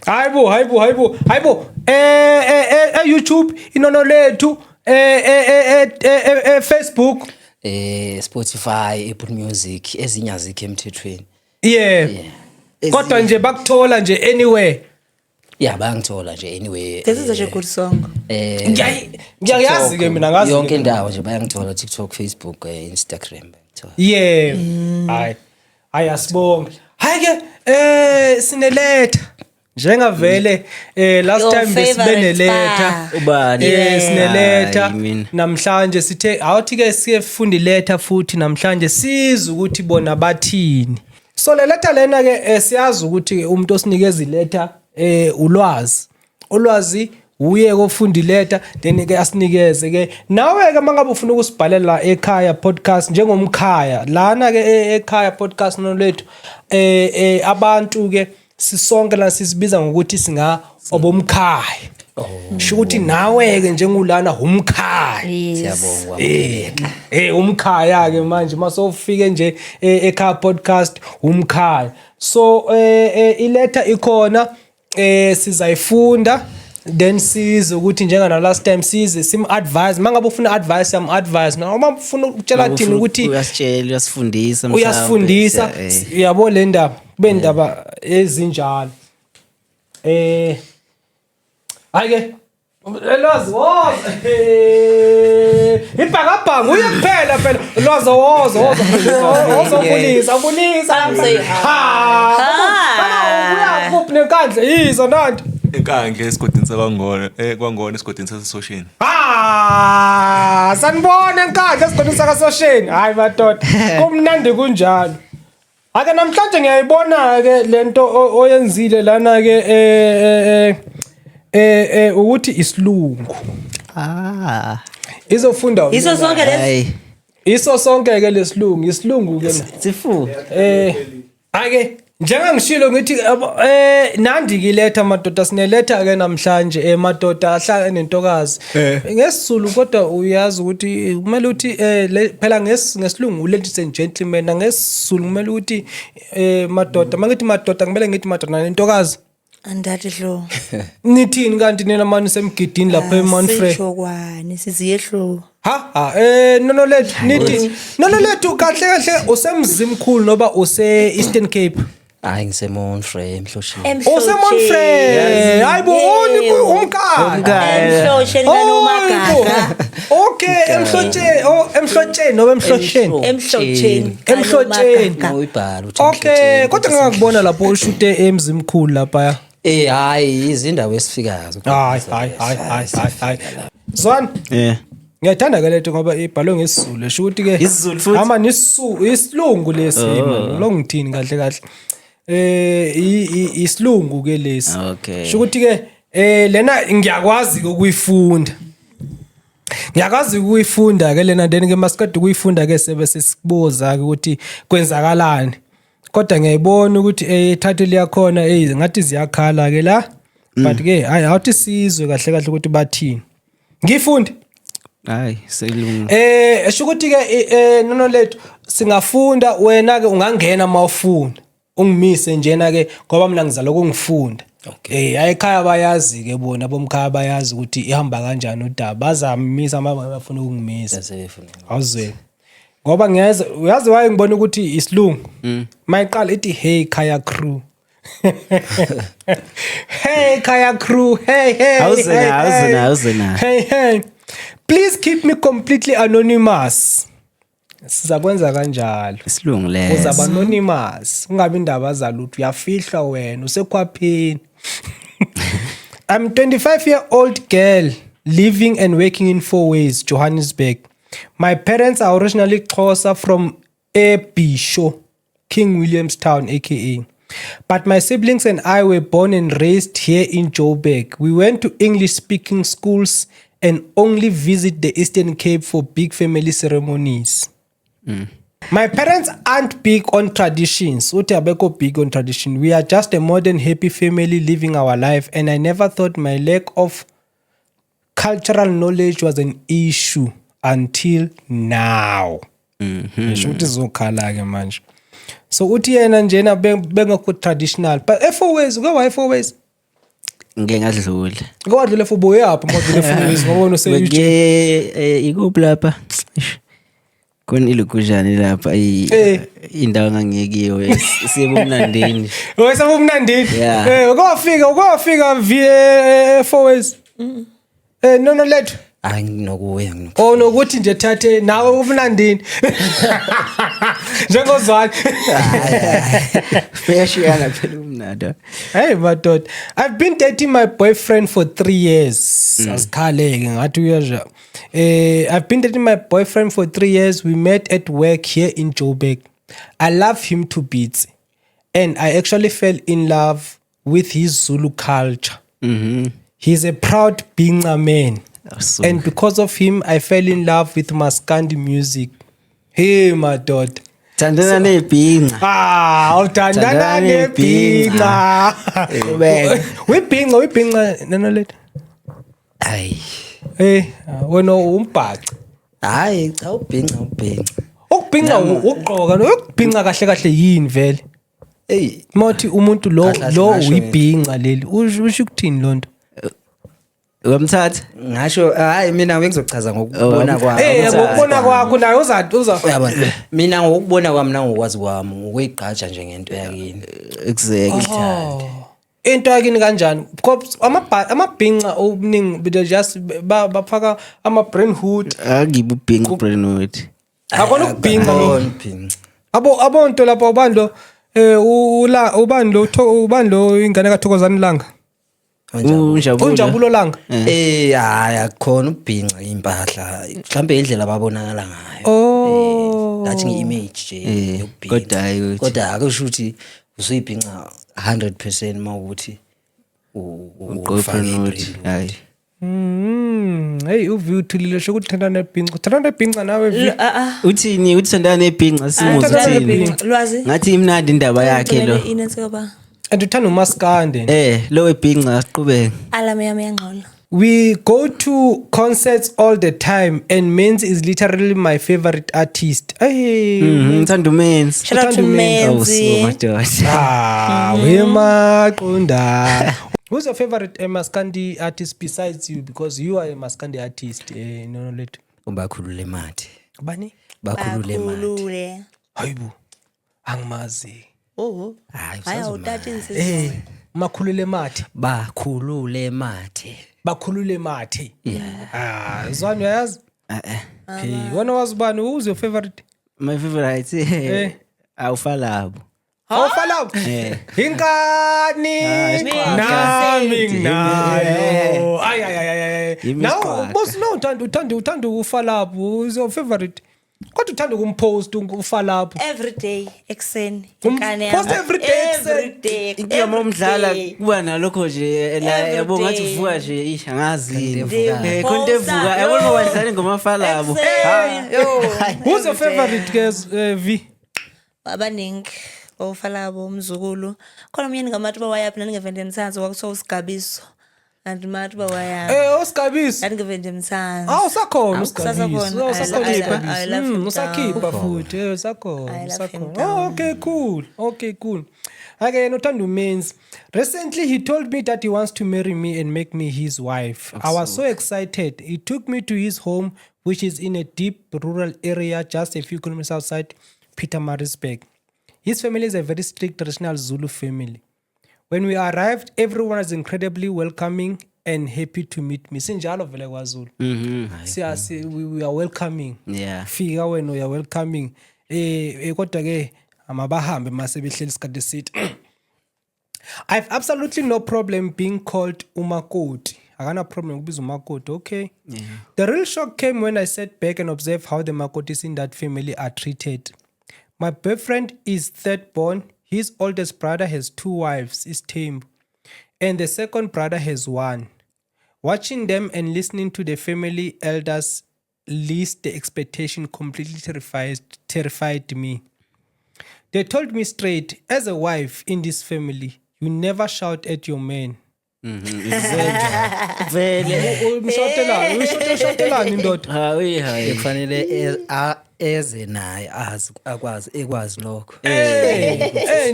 Hayibo, hayibo, hayibo, hayibo. YouTube inono lethu, Facebook, Spotify, Apple Music, ezinye azikho emthethweni. Yeah. Kodwa nje bakuthola nje anywhere. Yeah, bayangithola nje anyway. This is such a good song. Ngiyayazi ke mina, ngazi. Yonke indawo nje bayangithola, TikTok, Facebook, Instagram bayangithola. Yeah. Hayi. Hayi, asibonge. Hayi ke, sineletha. Njengavele last Your time besibe favorite neletha. spa. Ubani? Sineletha Hayi, mina. namhlanje, sithe awuthi ke siye funda iletha futhi namhlanje, sizwe ukuthi bona bathini. So le letha lena ke, siyazi ukuthi umuntu osinikeza iletha ulwazi. Ulwazi uye kofunda iletha, then ke asinikeze ke. Nawe ke mangabe ufuna ukusibhalela ekhaya podcast njengomkhaya lana ke, ekhaya podcast nolethu, abantu ke sisonke la sisibiza ngokuthi singa obomkhaya. Sho ukuthi nawe ke njengulana umkhaya. Siyabonga. Umkhaya ke manje masofike nje ekhaya podcast umkhaya. So iletha ikhona, sizayifunda, then size ukuthi njenga na last time size sim advise. Mangabe ufuna advice, yam advice, noma ufuna ukutshela thina ukuthi Uyasitshela, uyasifundisa mhlawumbe. Uyasifundisa. Uyabo le ndaba kube indaba ezinjalo. Hayi ke, Lwazi, woza. Ibhakabhaka uye kuphela phela. Lwazi, woza, woza. Wozobulisa, bulisa. Say Ha. Hi. Baba, uya kuphi nenkandla? Yizo nanti. Enkandla esigodini sakwaNgona, kwaNgona esigodini saseSosheni. Ah, sanibona enkandla esigodini sakaSosheni. Hayi madoda, kumnandi kunjalo. Ake namhlanje ngiyayibona ke lento oyenzile lana ke, ukuthi isilungu. Ah. Izofunda. Yiso sonke lesi. Hayi. Iso sonke ke lesilungu, isilungu ke la. Sifu. Ake njengangishilo ngithi nandi kiletha madoda, sineletha ke namhlanje, madoda ahlala nentokazi ngesizulu, kodwa uyazi ukuthi kumele uthi phela ngesilungu ladies and gentlemen, ngesizulu kumele ukuthi madoda, mangithi madoda kumele ngithi madoda nentokazi. Andathi hlo. Nithini kanti nina mani semgidini lapha eManfred? Sisho kwani siziyehlo. Ha ha, nono lethu, nithi nono lethu kahle kahle usemzimkhulu noba use Eastern Cape? Hayi, ngiseMonfrey, eMhlosheni. UseMonfrey. Hayibo, oni umkhaya. Emhlosheni kaNomagaga. Okay, emhlotsheni, oh, emhlotsheni noba emhlosheni? Emhlotsheni. Emhlotsheni. Uyibhala uthi Okay, Emhlotsheni. kodwa ngingakubona lapho ushute emzimkhulu lapha. Hayi, izindawo esifikayo. Hayi hayi hayi hayi hayi hayi. Zwana. Yeah. Ngiyathanda ke letho ngoba ibhalwe ngesiZulu. Esho ukuthi ke IsiZulu futhi? Ama nisu isilungu lesi man. Lo ngithini kahle kahle. Isilungu ke lesi. Okay. Sho ukuthi ke lena ngiyakwazi ukuyifunda. Ngiyakwazi ukuyifunda ke lena, then ke masiqeda ukuyifunda ke sebe sesibuza ke ukuthi kwenzakalani. Kodwa ngiyayibona ukuthi title yakhona ngathi ziyakhala ke la. But ke hayi, awuthi sizwe kahle kahle ukuthi bathini. Ngifunde. Hayi, selunga. Esho ukuthi ke nono lethu singafunda, wena ke ungangena mawufuna. Ungimise njena ke ngoba mina ngizalwa ukungifunda. Ekhaya bayazi ke bona, bomkhaya bayazi ukuthi ihamba kanjani udaba. Bazamisa uma bafuna ukungimisa. Sebefuna. Awuzweni. Ngoba ngiyazi, uyazi waye ngibona ukuthi isilungu. Mayiqala ithi, "Hey Khaya crew." Hey Khaya crew, hey hey. Awuze hey, na, awuze hey. na, awuze na. Hey hey. Please keep me completely anonymous. Sizakwenza kanjalo. Isilungu leso. Uzaba anonymous. Ungabi indaba zalutho, uyafihlwa wena, usekhwapheni. I'm 25-year-old girl living and working in Fourways, Johannesburg. My parents are originally Xhosa from eBhisho, King Williamstown, aka. But my siblings and I were born and raised here in Joburg. We went to English speaking schools and only visit the Eastern Cape for big family ceremonies. My parents aren't big on traditions. Uthi abekho big on tradition. We are just a modern happy family living our life, and I never thought my lack of cultural knowledge was an issue until now. Ngisho ukuthi izokhala ke manje. So uthi yena njena bengekho traditional. But e-Fourways, uke waya e-Fourways? Ngike ngadlula. Uke wadlula e-Fourways yaphi? Uma wadlula e-Fourways ngoba wena use Bekuye ikuphi lapha? Eish. Khona ilokujani lapha indawo engangiyekiyo siyebumnandini. Wesebumnandini. Yeah. Uke wafika via Fourways? No lethu. Hayi, nginokuya nginokuya. Oh, nokuthi nje thathe nawe ubunandini. Njengozwani. Bayashiyana phela umnanda. Hey madoda, I've been dating my boyfriend for 3 years. Asikhaleke ngathi uyasha. I've been dating my boyfriend for 3 years. We met at work here in Joburg. I love him to bits, and I actually fell in love with his Zulu culture. He's a proud Binga man. Awesome. And because of him, I fell in love with Maskandi music. Hey, my daughter. Thandana nebhinca. Ah, uthandana Thandana nebhinca. Qhubeka. Webhinca, webhinca nana lethu. Hayi. Wena umbhaci. Hayi cha, ubhinca ubhinca. Ukubhinca ukugqoka, ukubhinca kahle kahle yini vele? Ey. Mawuthi umuntu lo Kahle kahle lo ngasho. uyibhinca leli, usho ukuthini lonto? Uyamthatha? Ngasho hayi, mina bengizochaza ngokubona Oh, kwami. Ngokubona kwakho naye uza Uyabona, mina ngokubona kwami nangokwazi kwami, ngokuyigqaja nje ngento yakini. Exactly. Into yakini kanjani? Because amabhinca obuningi they just bafaka ama brain hood. Angibe ubhinca brainwood. Akona ukubhinca lo. Akona ukubhinca. Abo abonto lapha ubani lo, ula ubani lo, ubani lo ingane kaThokozani Langa? Unjabulo. Unjabulo Langa. Hayi, akukhona ukubhinca impahla, mhlambe indlela ababonakala ngayo. Ngathi ngi-image nje yokubhinca. Kodwa hhayi ukuthi- Kodwa akusho ukuthi usuyibhinca 100% mawukuthi Ugqoke ufake brainwood. i-brainwood. Hayi. Hey, uvi uthulile, sho ukuthi uthandana nebhinca. Uthandana nebhinca nawe, Vi? Ah ah. Uthini uthandana nebhinca, simuze Uthandana uthini? nebhinca. Lwazi. Ngathi imnandi indaba yakhe lo. Inentsika. And uthanda umaskande. Lo webhinca, siqhubeke. Alame yami yangqola. We go to concerts all the time and Menzi is literally my favorite artist. Hey. Uthanda uMenzi. Shout out to Uthanda uMenzi. Oh, Menzi. so madoda. Ah, wemaqonda. Who's your favorite Maskandi artist besides you? Because you are a Maskandi artist. No, let. Bakhulule Mathe. Bani? Bakhulule Mathe. Bakhulule. Hayibo. Angimazi. Oh. Hayi, Hayi, usazomazi. awutathi insizwa. Makhulule Mathe. Bakhulule Mathe. Bakhulule Mathe. Ah, zwani uyayazi? Hey, wena wazi bani? Who's your favorite? My favorite awufalabo. Awufalabo. Inkani nami nginayo. Ay ay ay ay ay. Yimi Now isiqhwaga. boss, no, uthanda ufalabo. Who's your favorite? Kodwa uthanda ukumpost ufalabo. Every day ekuseni. Inkani yami. Post every day ekuseni. Every day. Inkinga uma every umdlala day. kuba nalokho nje la Every yabo ngathi day. uvuka nje ish angazi yini. Ndivuka. Khona into evuka yabo noma badlala ingoma falabo. Ekuseni. Yo. Who's your favorite guys, V? Abaningi ofalabo umzukulu khona umyeni ngamathi uba wayaphi nandingeve ndimthanzi, kwakuthiwa usigabiso. Andimathi uba wayaphi. Usigabisi. Ndandingeve ndimthanda. Ah, usakhona Awu, usigabisi. usakhona. Usakhona I love usigabisi. him Usakhipha down. futhi. Usakhona, I love him usakhona. down. Oh, okay, cool. Okay, cool. Ake yena uthanda umenzi. Recently he told me that he wants to marry me and make me his wife. I was so excited. He took me to his home, which is in a deep rural area just a few kilometers outside Pietermaritzburg. His family is a very strict traditional Zulu family. When we arrived, everyone was incredibly welcoming and happy to meet me. Sinjalo vele kwaZulu. Siya we are welcoming. Fika wena, uya welcoming. Kodwa ke amabahambe mase behleli isikhathi eside. I've absolutely no problem being called umakoti. Akana problem ukubiza umakoti, okay. The real shock came when I sat back and observed how the makotis in that family are treated. My boyfriend is third born. His oldest brother has two wives, is Thembu, and the second brother has one. Watching them and listening to the family elders list the expectation completely terrified me. They told me straight, as a wife in this family, you never shout at your man. Vele. Umshatelani, ushatelani indoda. Hayi hayi. Kufanele eze naye azi, akwazi, ekwazi lokho.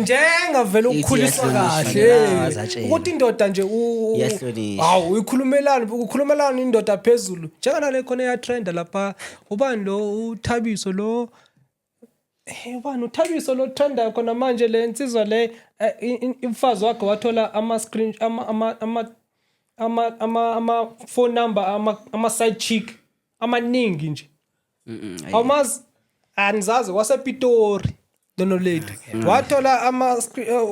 Njenga vele ukukhuliswa Ithi kahle. iyahlonishwa. Atshele. Ukuthi indoda nje Iyahlonishwa. Hawu, uyikhulumelani, ukhulumelani indoda phezulu. Njenganale khona eyatrenda lapha, ubani lo uThabiso lo? Ubani uThabiso lo trendayo khona manje, le nsizwa le, umfazi wakhe wathola ama screen ama ama ama ama ama ama phone number ama side chick amaningi nje. Awumazi, anizazi, wasePitori lona lady wathola ama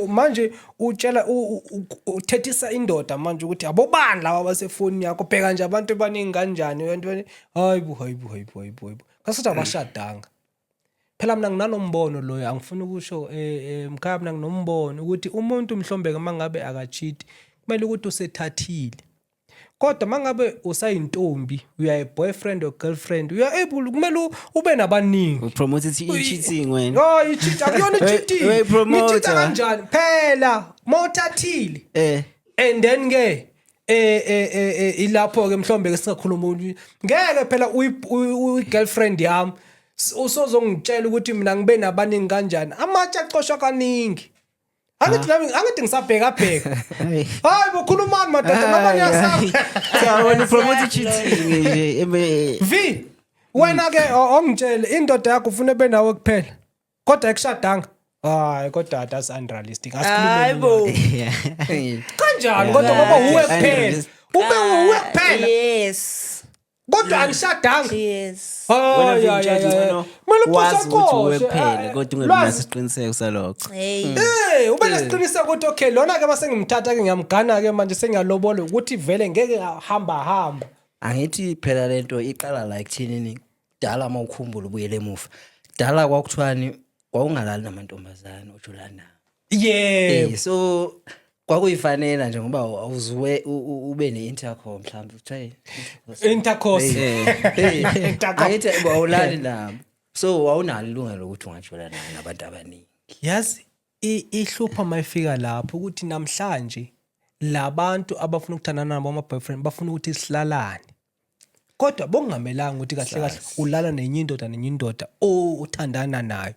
manje utshela uthethisa indoda manje ukuthi abobani laba basefonini yakho, bheka nje abantu abaningi kanjani, abantu hayibo hayibo hayibo hayibo hayibo, kasathi abashadanga phela. Mina nginalombono loyo, angifuni ukusho, mkhaya, mina nginombono ukuthi umuntu mhlombe mangabe akacheat kumele ukuthi usethathile, kodwa mangabe usayintombi, you are a boyfriend or girlfriend, you are able, kumele ube nabaningi. Upromote i-cheating wena. Oh, i-cheat akuyona i-cheating. Uyayipromote. Ngicheata kanjani phela mawuthathile? And then ke ilapho ke mhlombe ke singakhuluma ukuthi ngeke phela uyi girlfriend yami usozongitshela ukuthi mina ngibe nabaningi kanjani, amatshe acoshwa kaningi. Angithi nami angithi ngisabheka bheka. Hayi bokhulumani madoda noma niyasaba. Cha, wena upromote i-cheating nje V, wena ke ongitshele, indoda yakho ufuna ebe nawe kuphela kodwa ekushadanga. Hayi kodwa that's unrealistic. Hayi bo. Kanjani kodwa, ngoba uwe kuphela? Unrealistic. Ube uwe kuphela. Yes. Kodwa angishadanga. Yes. Wena Hayi, hayi, vele hayi, ngcono hayi. Kumele wazi ukuthi uwe uqoshwe, kuphela kodwa ungabi lwazi. naso isiqiniseko salokho. Hey. Ube nesiqiniseko ukuthi okay, lona ke mase ngimthatha ke ngiyamgana ke manje sengiyalobola ukuthi vele ngeke hamba hamba. Angithi phela lento iqala la ekuthenini kudala, uma ukhumbula ubuyele emuva, kudala kwakuthiwani? Kwawungalali namantombazane ojula nawo. So kwakuyifanela nje ngoba awuzuwe ube ne-intercourse mhlawumbe kuthiwa Intercourse. Intercourse. Angithi awulali nabo, so wawunalo ilungelo lokuthi ungajola naye nabantu abaningi. Yazi ihlupha mayifika lapho ukuthi namhlanje labantu abafuna ukuthandana nabo, ama boyfriend, bafuna ukuthi silalane. Kodwa bokungamelanga ukuthi kahle kahle ulala nenye indoda, nenye indoda othandana nayo.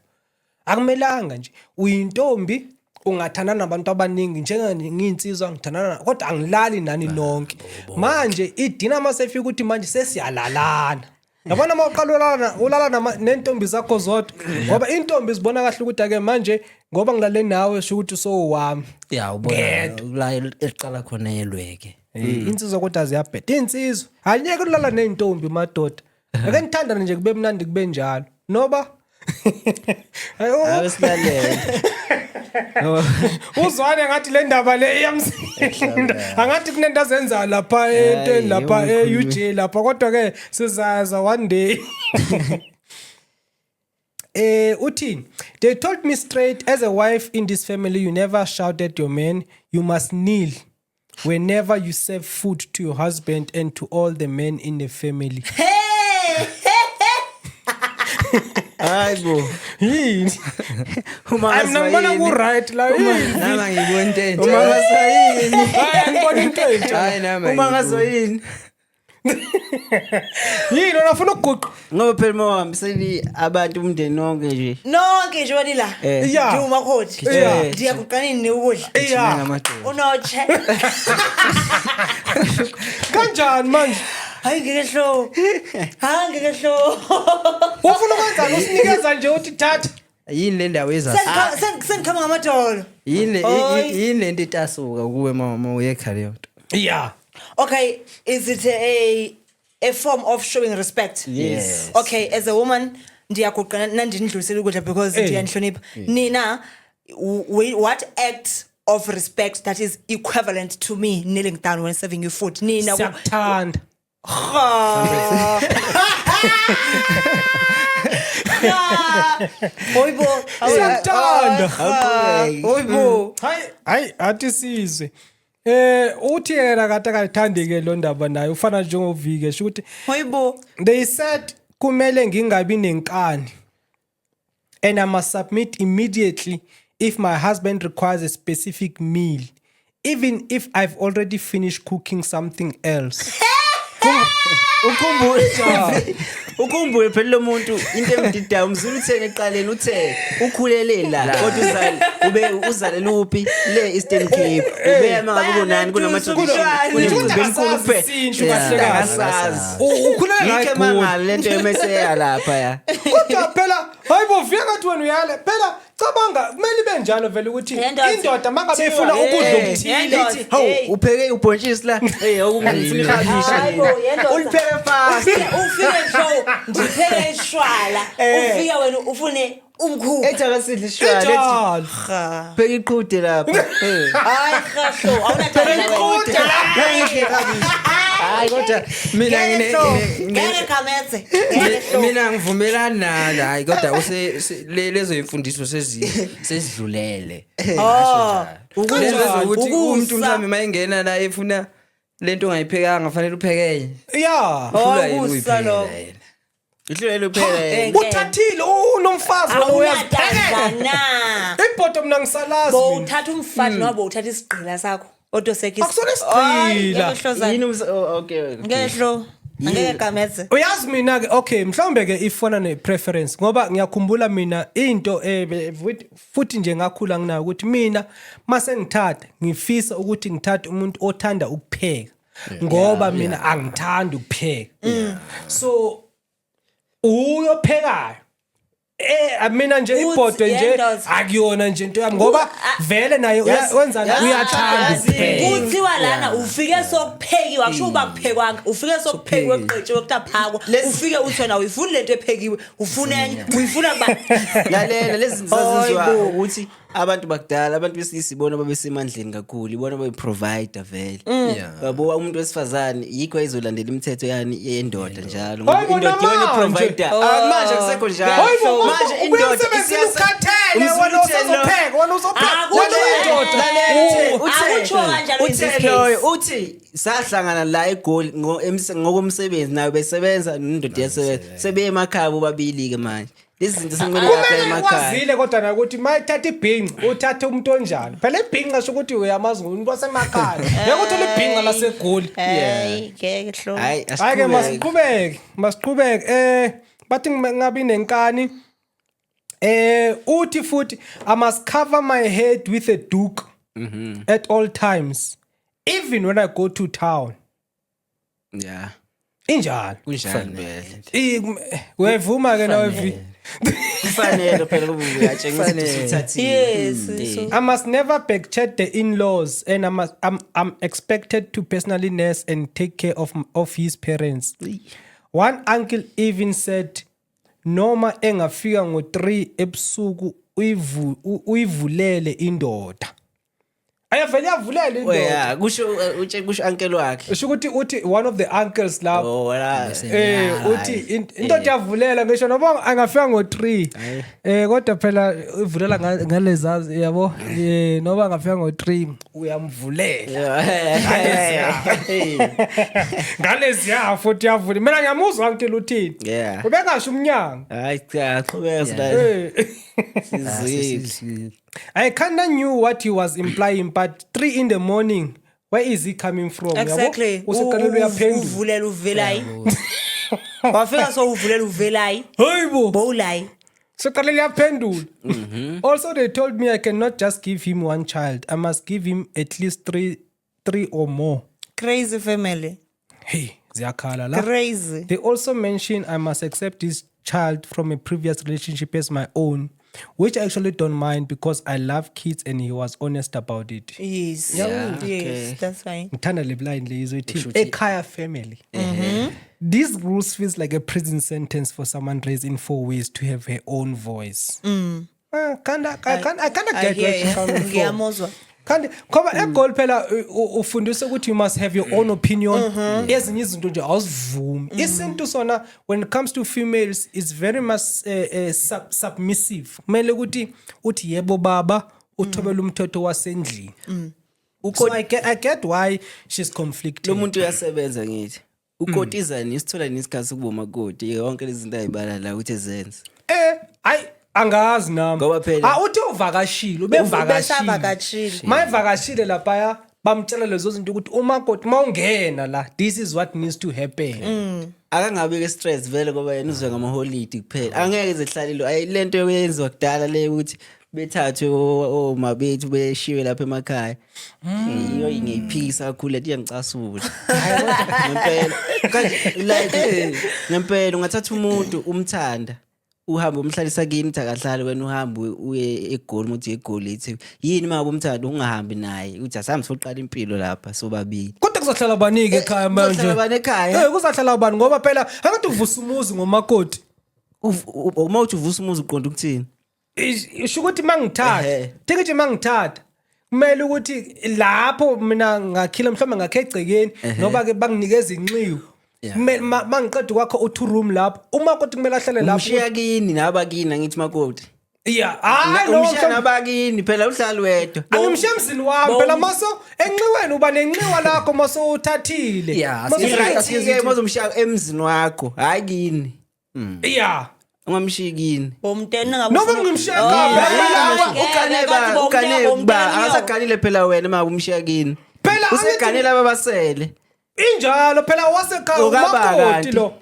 Akumelanga nje uyintombi ungathandana nabantu abaningi, njengangiyinsizwa ngithandana kodwa angilali nani nonke. Manje idina masefika ukuthi manje sesiyalalana. Yabona uma uqala ulala nentombi zakho zodwa, ngoba intombi zibona kahle ukuthi ake manje ngoba ngilale nawe sho ukuthi sowami. Ya, ubona la eqala khona yelweke. Insizwa kodwa ziyabheda insizwa, anyeke ulala ney'ntombi madoda, ake nithandane nje kube mnandi kube njalo noba. Hayi, Ake silalele. Uzwane ngathi le ndaba le iyamsinda, angathi kunento azenzayo lapha entweni lapha e-UJ lapha, kodwa ke sizaza one day. Uthini? They told me straight, as a wife in this family, you never shout at your man. You must kneel whenever you serve food to your husband and to all the men in the family. Hey! Hayi bo. Yini? Uma Hayi, mina ngibona ngasayini. ku-right la. Yini? Nami angiyiboni into entsha. Uma ngasayini. Hayi, angiboni into entsha. Hayi, nami Uma angiyiboni. ngasayini. Yini wena ufuna ukuguqa? Ngoba phela uma uhambiseli abantu umndeni wonke nje. Nonke nje wani la. Eh. Yeah. Nje umakoti. Yeah. Ndiyaguqa nini ukudla? Yeah. Ngamadoda. Unotshe. Kanjani manje? Hayi ngeke hlo. Hayi ngeke hlo. Ufuna ukwenzani? Usinikeza nje uthi thatha. Yini le ndawo eza? Sengikhama ngamadolo. Yini le Oy. yini lento itasuka kuwe mama uyekha leyo nto? Yeah. Okay, is it a form of showing respect? Yes. Okay, as a woman ndiyaguqa nandindlulisela ukudla because Eh. ndiyanhlonipha. Nina what act of respect that is equivalent to me kneeling down when serving you food? Nina Siyakuthanda. Ha. Ha. Hoyibo. Siyakuthanda. Awuqhubeke. Hoyibo. Hayi, hayi athi sizwe. Uthi yena kade akayithandi ke lo ndaba naye ufana njengovike sho ukuthi Hoyibo. they said kumele ngingabi nenkani and I must submit immediately if my husband requires a specific meal even if I've already finished cooking something else. Ukhumbule ukhumbule phela lo muntu into emdidayo umzulu utheni eqaleni uthe ukhulele la kodwa uzale ube uzalele uphi le Eastern Cape ube mangabe kunani kunama tradition kunemicimbi emikhulu kuphela Isintu Yeah. kahle kahle. akasazi Ukhulele la yikho eGoli. emangalo lento emeseya lapha ya Kodwa phela hayibo vika ngathi wena uyale phela cabanga kumele ibe njalo vele ukuthi Yendoda. indoda mangabe ifuna ukudla okuthile Yendoda. Lithi, hawu Hey. upheke ubhontshisi la hey awungifuna ihabishi Hayi bo, yendoda. ulipheke fast Ufike nje ndipheke ishwala. Ufike wena ufune umkhuba. ethi akasidle ishwala ethi Njalo. Ha. pheka iqhude lapha Eh. Hayi khahlo, awunathanda. Ngangidle ihabishi Hayi kodwa mina ngine Ngeke khametse. Ngeke hlo. mina ngivumelani nalo hayi kodwa lezo imfundiso sezidlulele. Oh, Lezo zokuthi Ukusa. umuntu mhlawumbe mayengena la efuna lento ongayiphekanga fanele upheke enye. Yeah. Oh, Uhlulwa yena ukusa ukuyiphekela lokho. yena. ihlulele uphela Eh. Uthathile unomfazi wena uyaziphekela. Awunatazana. Ibhodo mina ngisalazi mina. Bowuthatha umfazi noma bowuthatha isigqila sakho. Otosekisa. Akusona isigqila. yini oh, okay okay. Ngeke hlo. Angeke kametse. Uyazi mina ke okay mhlawumbe ke ifana ne preference ngoba ngiyakhumbula mina into futhi nje ngakhula nginayo ukuthi mina mase ngithatha ngifisa ukuthi ngithathe umuntu othanda ukupheka ngoba mina angithandi ukupheka so uyophekayo mina nje Uthi, ibhodo nje yendoda. akuyona nje into yami ngoba vele naye wenzani uyathanda yazi. ukupheka Kuthiwa lana ufike sokuphekiwa akusho uba kuphekwanga ufike sokuphekiwe kuqetshiwe kutaphakwa ufike uthi wena uyifuni lento ephekiwe ufuna enye uyifuna kuba lalela lezi zinto zazenziwa Hayi bo. ukuthi abantu bakudala abantu besilisa ibona babesemandleni kakhulu ibona babeprovider vele Yeah. yabo umuntu wesifazane yikho ayizolandela imithetho yani yendoda njalo ngoba Hayi bo, indoda iyona namanje. provider Ah, manje akusekho njalo Hayi bo, manje ubuya indoda emsebenzini isiyasa- ukhathele Umzulu wena uthe lo- usazopheka wena uzopheka Akutsho wena uyindoda Lalela, Akutsho kanjalo in uthe this case. loyo uthi sahlangana la eGoli ngokomsebenzi nayo besebenza nendoda iyasebenza sebeye emakhaya bobabili ke manje lezi zinto sekumele lapha kumele emakhaya kwazile kodwa naye ukuthi uma ethatha ibhinca uthathe umuntu onjani phela ibhinca sho ukuthi uyamazi umuntu wasemakhaya ngeke uthole ibhinca lasegoli Hayi ngeke hlo. hayi hayi ke asiqhubeke masiqhubeke masiqhubeke bathi ngabi nenkani uthi futhi I must cover my head with a doek at all times even when I go to town yeah injalo kunjani vele Uyayivuma ke nawe vi kufanele phela kube uyatshengisa ukuthi usuthathile Yes. So I must never backchat the in-laws and I'm expected to personally nurse and take care of his parents. One uncle even said noma engafika ngo-3 ebusuku uyivulele indoda. Ayavele yavulela indoda. Yeah, kusho utshe kusho uncle wakhe. Usho ukuthi uthi one of the uncles lapho. Oh, wala. Uthi indoda yavulela ngisho noma angafika ngo3. Kodwa phela ivulela ngaleza yabo. Noma angafika ngo3 uyamvulela. Ngaleziya futhi yavula. Mina ngiyamuzwa uncle uthini. Yeah. Ubengasho umnyango. Hayi cha, qhubeka sila. Sizile. I kinda knew what he was implying, but 3 in the morning, where is he coming from? Yabo? Exactly. Useqalele uyaphendula. Uvulela uvelayi. Wafika so uvulela uvelayi. Hayibo. Bowulayi. Seqalele uyaphendula. Also, they told me I cannot just give him one child. I must give him at least three or more. Crazy family. Hey, ziyakhala la. Crazy. They also mentioned I must accept this child from a previous relationship as my own, which I actually don't mind because I love kids and he was honest about it. Yes. Yeah, Yes, okay. that's fine. Ngithanda le line le izoyithi ekhaya family. These rules feels like a prison sentence for someone raised in Fourways to have her own voice. I kinda I get where hear she's you. coming from. Ngiyamuzwa. Kanti ngoba eGoli phela ufundiswe ukuthi you must have your own opinion. Ezinye izinto nje awuzivumi. Isintu sona when it comes to females is very much submissive. Kumele ukuthi uthi yebo baba uthobela umthetho wasendlini. So I get why she's conflicted. Lo muntu uyasebenza ngithi. Ukotizani isithola nesikhathi sokuba umakoti yonke lezi zinto ayibala la ukuthi ezenze. Hayi angazi nami. Ngoba phela- Uthi uvakashile, ubevakashile. Ubesavakashile. Mayevakashile laphaya bamtshela lezo zinto ukuthi umakoti mawungena la this is what needs to happen. Akangabe ke stress vele ngoba yena uzwe ngamaholidi kuphela. Angeke izehlalelo ayi lento yokuyenziwa kudala le ukuthi bethathwe omabethu beshiwe lapha emakhaya. Iyo ngiyiphikisa kakhulu lento iyangicasula. Ngempela. Kanje like ngempela ungathatha umuntu umthanda uhambe umhlalisa kini uthi akahlali wena uhambe uye eGoli uthi eGoli ethi yini uma umthanda ungahambi naye uthi asambe soqala impilo lapha sobabili. Kodwa kuzohlala bani ke ekhaya manje? Kuzohlala bani ekhaya? Kuzohlala bani ngoba phela angathi uvusa umuzi ngomakoti. Uma uthi uvusa umuzi uqonda ukuthini? Isho ukuthi mangithatha, take nje mangithatha. Kumele ukuthi lapho mina ngakhila mhlawumbe ngakhe egcekeni noba ke banginikeza inxiwa. Kumele mangiqeda kwakho u2 room lapho. Umakoti kumele ahlale lapho. Umshiya kini nabakini angithi makoti. Yeah, hayi no Umshiya nabakini phela uhlali wedwa. Angimshiya emzini wami phela maso enxiweni uba nenxiwa lakho maso uthathile. Yeah, Right ke mozomshiya emzini wakho, hayi kini. Yeah. Ungamshiyi kini. Bomtena ngabe Noma ngimshiya ekhaya. Ugane ba, ugane ba, akasaganile phela wena uma umshiya kini. Phela useganile ababasele. Injalo phela wasekhaya umakoti lo.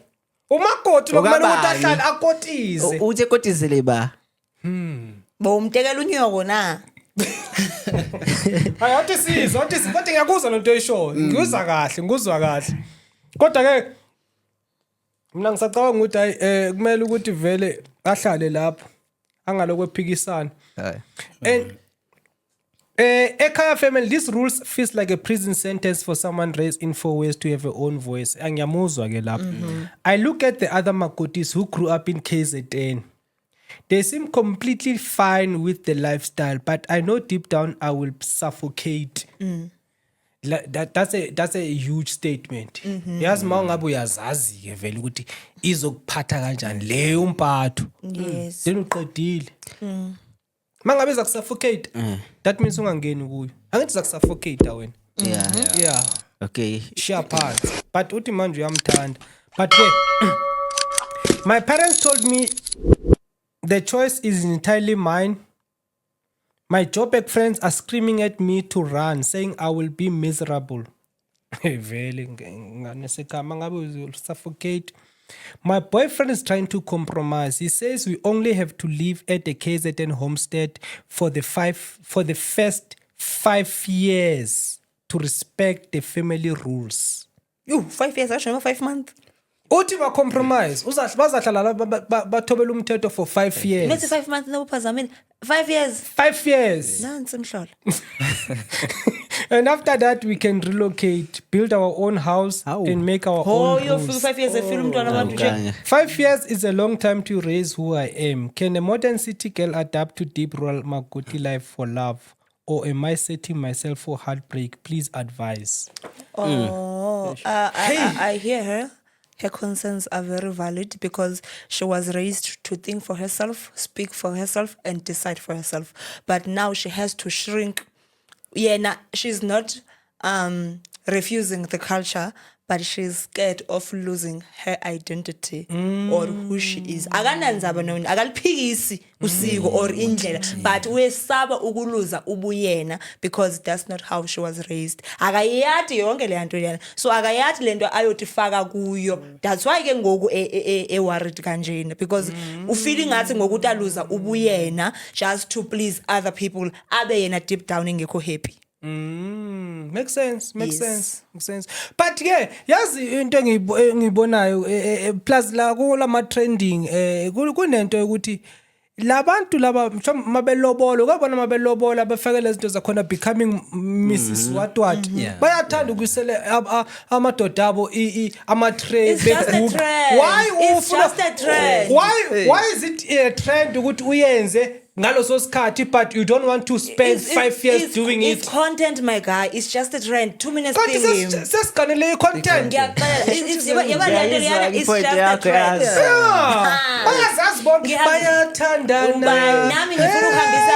Umakoti lo kumele ukuthi ahlale akotize. Uthi ekotizele ba. Bomtekela unyoko na. Hayi athi sizwe, athi sizwe, kodwa ngiyakuzwa lento oyishoyo. Ngikuzwa kahle, ngikuzwa kahle. Kodwa ke mina ngisacabanga ukuthi hayi kumele ukuthi vele ahlale lapho angalokho ephikisana. And ekhaya family, these rules feels like a prison sentence for someone raised in Fourways to have her own voice. Angiyamuzwa ke lapho. I look at the other makotis who grew up in KZN. They seem completely fine with the lifestyle, but I know deep down I will suffocate. That's a huge statement. Yazi mawungabe uyazazi ke vele ukuthi izokuphatha kanjani leyo mpatho. Yes. Then uqedile. Mangabe izakusuffocate, that means ungangeni kuyo. Angithi izakusuffocate wena. Yeah. Yeah. Okay. Shiya phansi. But uthi manje uyamthanda. But ke my parents told me the choice is entirely mine. My Joburg friends are screaming at me to run, saying I will be miserable. Vele nganesekhaya ngabe suffocate. My boyfriend is trying to compromise. He says we only have to live at the KZN homestead for the first 5 years to respect the family rules. You 5 years, actually 5 months. Uthi ba compromise bazahlala bathobela umthetho for 5 years. Nethi 5 months nobuphazamile. 5 years. 5 years. Nansi mhlola. And after that we can relocate, build our own house and make our own rules. 5 years efila umntwana abantu nje. 5 years is a long time to raise who I am. Can a modern city girl adapt to deep rural Makoti life for love? Or am I setting myself for heartbreak? Please advise. Oh, I hear her. Her concerns are very valid because she was raised to think for herself, speak for herself, and decide for herself. But now she has to shrink. Yeah, nah, she's not refusing the culture, but she's scared of losing her identity or who she is. Akanandzaba nona, akaliphikisi usiko or indlela, but uyesaba ukuluza ubuyena because that's not how she was raised. Akayati yonke le nto leyana. So akayati lento ayotifaka kuyo. That's why ke ngoku e worried kanjena because ufeel ngathi ngoku utaluza ubuyena just to please other people, abe yena deep down engekho happy. Makes sense, makes Yes. sense, makes sense. But ke yazi into engiyibonayo, plus la kulama trending kunento yokuthi labantu laba mhlawumbe mabelobola, kwabona mabelobola bafake lezi zinto zakhona, becoming Mrs what what, bayathanda ukuyisele amadoda abo ama tray. It's just a trend. Why It's just a trend. Why is it a trend ukuthi uyenze ngaloso sikhathi, but you don't want to spend 5 years doing It's it? content, my guy. It's just a trend. 2 minutes Kanti thing. sesiganele i-content. Ngiyakuxelela, yaba le nto leyana, it's Ngiyayizwa just a i-point trend. yakho, yazi. Yeah. Bayazazi bonke, bayathandana. Ubani? Nami ngifuna ukuhambisa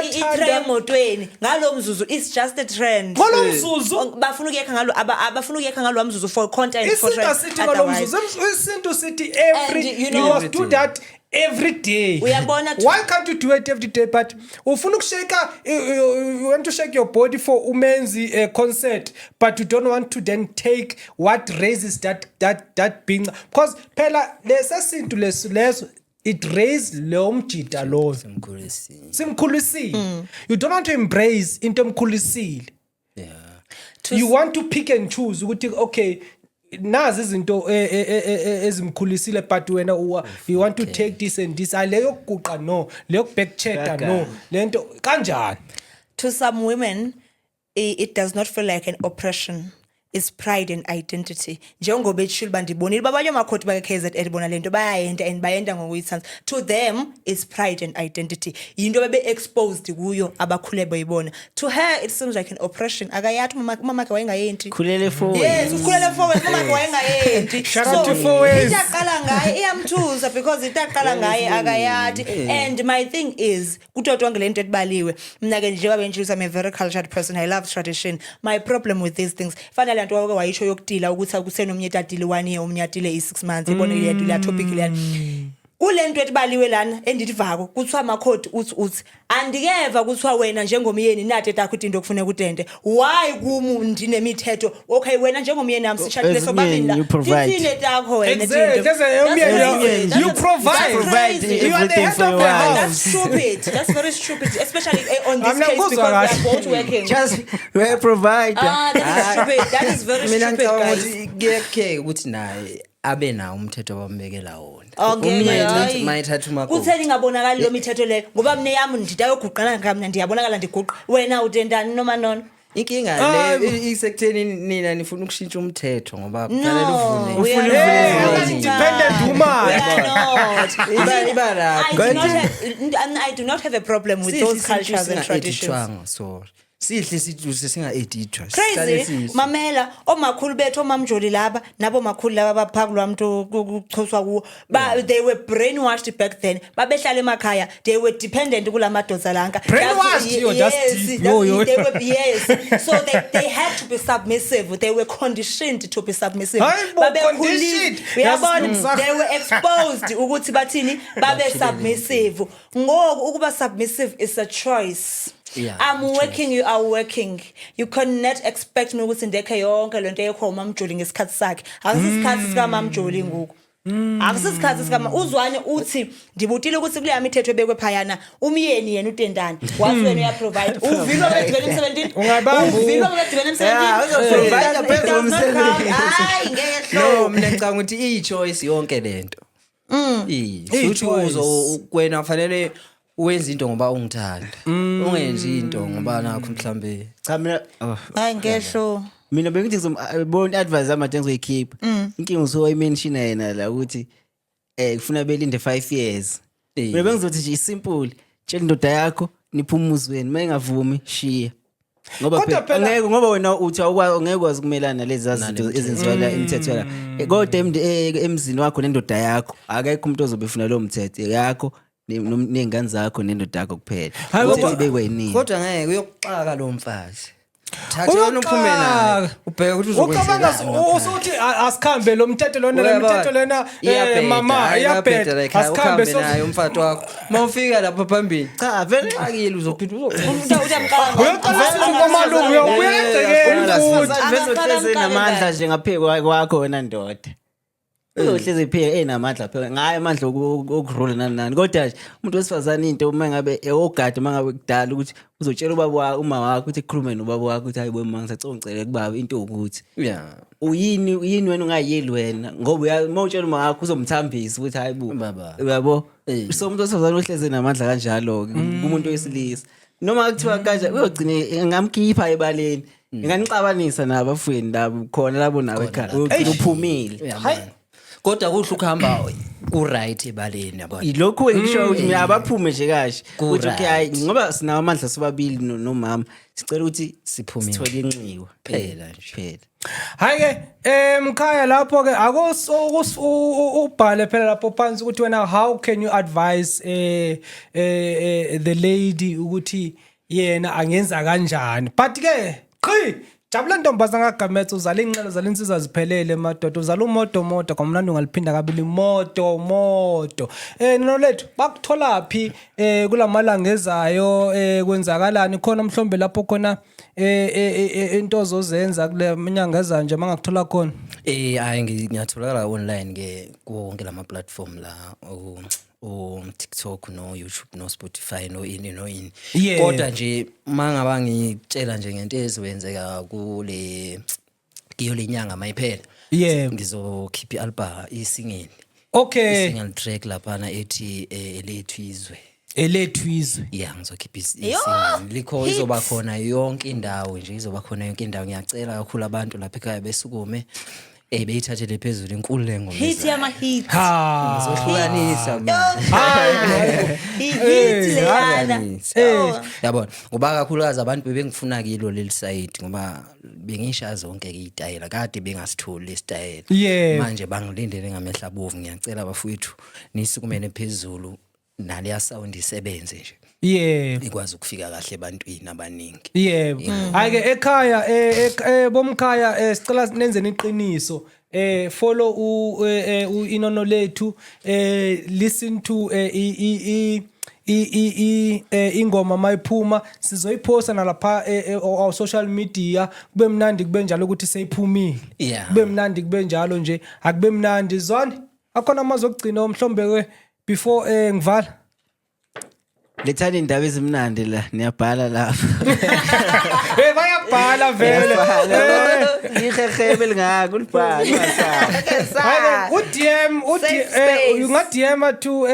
i-tray Bayathandana. emotweni ngalo mzuzu. It's just a trend. Ngalo mzuzu? Bafuna ukuyekha ngalo, abafuna ukuyekha ngalo mzuzu for content, for Isintu trend. asithi ngalo Otherwise- mzuzu, isintu sithi every And, you you know- must do that every day. Uyabona Why can't you do it every day? But ufuna ukushake, you want to shake your body for umenzi concert, but you don't want to then take what raises that being, because phela lesesintu leso it raise lo mjida lo. Simkhulisile. Simkhulisile. You don't want to embrace into emkhulisile. You want to pick and choose ukuthi okay, nazi izinto ezimkhulisile, but wena you want to take this and this. Aleyo kuguqa no, leyo back checker no, lento kanjani? To some women, it does not feel like an oppression, it's pride and identity, njengoba etshilo uba ndibonile uba abanye oomakhoti bake-KZN bona le nto bayayenta and bayenta ngokuyithanda. To them it's pride and identity, yinto babe-exposed kuyo, abakhule beyibona. To her it seems like an oppression. Akayathi umamakhe wayengayenti. Khulele forward. Yes, ukhulele forward, umamakhe wayengayenti. Shout out to Fourways. Itaqala ngaye iyamthusa because itaqala ngaye, akayati. And my thing is, kuto tonke le nto etibaliwe, mna ke njengoba benditshilo, I'm a very cultured person, I love tradition. My problem with these things, fana le nto wake wayisho yokutila, ukuthi akusenomnye etatile one year, omnye atile i-6 months, ibone leya topic leyana. Kule nto etibaliwe lana endidivako, kuthiwa makhodi uthi andikeva kuthiwa wena njengomyeni nati etakho into okufuneka utente. Why kum ndinemithetho? Okay, wena njengomyeni wam, sitshatile As sobabili umyeni, la. you provide. Ithini etakho wena Exactly. tinto? As a umyeni, That's crazy. you provide. That's Provide crazy. You are the everything head for of your the wife. house. That's stupid. That's very stupid, especially on this Mina case ngikuzwa because we are kahle. both working. Just we provide. Ah, that is stupid. That is very Mina stupid, ngicabanga guys. ukuthi kuyakheka ukuthi naye abe nawo umthetho abambekela wona. Okay, Umyeni hayi. mayethatha umakoti. Kutheni ingabonakali lo mithetho leyo? Ngoba mna yam ndithi ayoguqana ngamna, ndiyabonakala ndiguqa, wena utentani noma nono? Inkinga Ah, le isekutheni nina nifuna ukushintsha umthetho ngoba No, kufanele uvune. we are Hey, not. I'm an independent woman. We are not. Iba lapho. I do not have a problem with those cultures and traditions. Singa-edithwanga, sorry, sihle sithi singa-edithwa. Sihlale Crazy. sihle. Mamela, omakhulu bethu, omamjoli laba nabomakhulu laba baphakulwa mntu kuchoswa kuwo, they were brainwashed back then. Babehlala emakhaya, they were dependent kula madoda lanka. Brainwashed? Yo, that's Yes, deep. Yo, yo. they were, yes, so they had to be submissive. They were conditioned to be submissive. Hayi bo, conditioned. Uyabona, Yazi- they were exposed ukuthi bathini, babe submissive. Ngoku ukuba submissive is a choice. Yeah, I'm a working, you are working. You cannot expect me ukuthi ndekhe yonke lento eyekho uMamjoli ngesikhathi sakhe. Akusisikhathi sikaMamjoli ngoku. Akusisikhathi sikama uzwane uthi ndibutile ukuthi kuleya mithetho ebekwe phayana, umyeni yena utendani, wathi wena uyaprovide, uvilwa bedibene emsebenzini. Ungayibamba. Uvilwa bedibene emsebenzini. Yeah, uzoprovide It phezu does not komsebenzi. count. Hayi, ngeke No, hlo. mina ngicabanga ukuthi iyi-choice yonke lento. Futhi I-choice. uzo wena fanele wenze into ngoba ungithanda, ungenzi into ngoba nakho mhlambe. Cha, mina, oh, Hayi, ngehlo. Mina bengithi ngizobona i-advice amade engizoyikhipha. Inkinga usuwayimenshina yena la ukuthi kufuna belinde 5 years. Mina bengizothi nje simple, tshela indoda yakho. Niphuma umuzweni, uma engavumi shiya. Ngoba Kodwa phela phela- angeke, ngoba wena uthi awukwazi, ngeke ukwazi ukumelana nalezi zinto ezenziwa la, imithetho la. Kodwa emzini wakho nendoda yakho, akekho umuntu ozobe efuna lowo mthetho yakho ney'ngane zakho nendoda yakho kuphela. Hayi, Umthetho ngoba- ibekwe yinini. Kodwa ngeke, uyokuxaka lo mfazi. Thatha yona uphume naye, ubheke ukuthi Ucabanga uzokwenzekani. usuthi asikhambe lo mthetho lona, lo Uyabona? mthetho lena, Iyabheda, mama hayi, iyabheda iyabheda, la ekhaya, asikhambe uhambe naye umfati wakho, uma ufika lapha phambili Cha vele xakile, uzophinda Uyoqala sithi komalume, uyobuyela egcekeni futhi. Angafaka Uzohlezi enamandla amqale. nje ngaphezu kwakho wena ndoda. Uzohlezi ephika enamandla phela ngaye amandla okurula nani nani. Kodwa nje umuntu wesifazane into uma ngabe ogada, uma ngabe kudala ukuthi uzotshela ubaba wakho, uma wakho ukuthi khulume nobaba wakho ukuthi hayi bo mama, ngisacela ungicele kubaba into ukuthi uyini uyini wena ungayeli wena, ngoba uma utshela uma wakho uzomthambisa ukuthi hayi bo Baba. uyabo. Eh. So umuntu wesifazane uhlezi enamandla kanjalo ke kumuntu wesilisa, noma kuthiwa kanje uyogcine ngamkhipha ebaleni, nginganixabanisa nabo abafweni labo khona labo nabo ekhaya, uyogcina uphumile. Yeah, man. Kodwa kuhle ukuhamba ku-right ebaleni, yabona. Ilokhu engisho ukuthi mina abaphume nje kahle Ku-right. ukuthi okay hayi, ngoba sinawo amandla sobabili nomama, sicela ukuthi Siphumile. sithole inxiwa Phela nje. Phela. Hayi ke, mkhaya, lapho ke ubhale phela lapho phansi ukuthi wena how can you advise the lady ukuthi yena angenza kanjani. But ke qhi, jabula ntombazana kaGametsi, uzala inxelo, uzala insizwa ziphelele madoda, uzala umoto moto kwamnandi, ungaliphinda kabili moto moto. Nolethu, bakuthola phi kulamalanga ezayo? Kwenzakalani khona mhlombe lapho khona, into ozozenza kule minyanga ezayo nje, mangakuthola khona? Hayi, ngiyatholakala online ke kuwo wonke lama platform la, o TikTok no YouTube no Spotify no ini no ini. Kodwa nje mangaba ngitshela nje ngento ezoyenzeka kule kiyo lenyanga mayiphela. Ngizokhipha ialbum, isingle. I-single track laphana ethi Elethu Izwe. Elethu Izwe. Yeah, ngizokhipha Yo, isingle. Likho hits. izoba khona yonke indawo nje, izoba khona yonke indawo. Ngiyacela kakhulu abantu lapha ekhaya besukume beyithathele phezulu inkulu le ngoma. Hit yama hit. Ha. Ngizohlukanisa mina. Hit leyana. Hlukanisa. Yabona, ngoba kakhulukazi abantu bebengifuna kilo leli side, ngoba bengishaya zonke ke izitayela, kade bengasitholi lesitayela. Manje bangilindele ngamehla abovu. Ngiyacela bafowethu nisukumele phezulu naleya sound isebenze nje, ikwazi ukufika kahle ebantwini abaningi. Yebo. Hayi ke ekhaya, bomkhaya, sicela nenzeni iqiniso. Follow u inono lethu, listen to i i i i i i ingoma mayiphuma sizoyiphosta nalapha our social media, kube mnandi, kube njalo ukuthi seyiphumile. Kube mnandi, kube njalo nje, akube mnandi zwane. Akhona amazwi okugcina mhlombe ke before ngivala? Lethani indaba ezimnandi la, niyabhala lapha. Bayabhala vele. Ihehebe lingaka ulibhala ungasabi. Hayi, u-DM Safe space. unga-DM to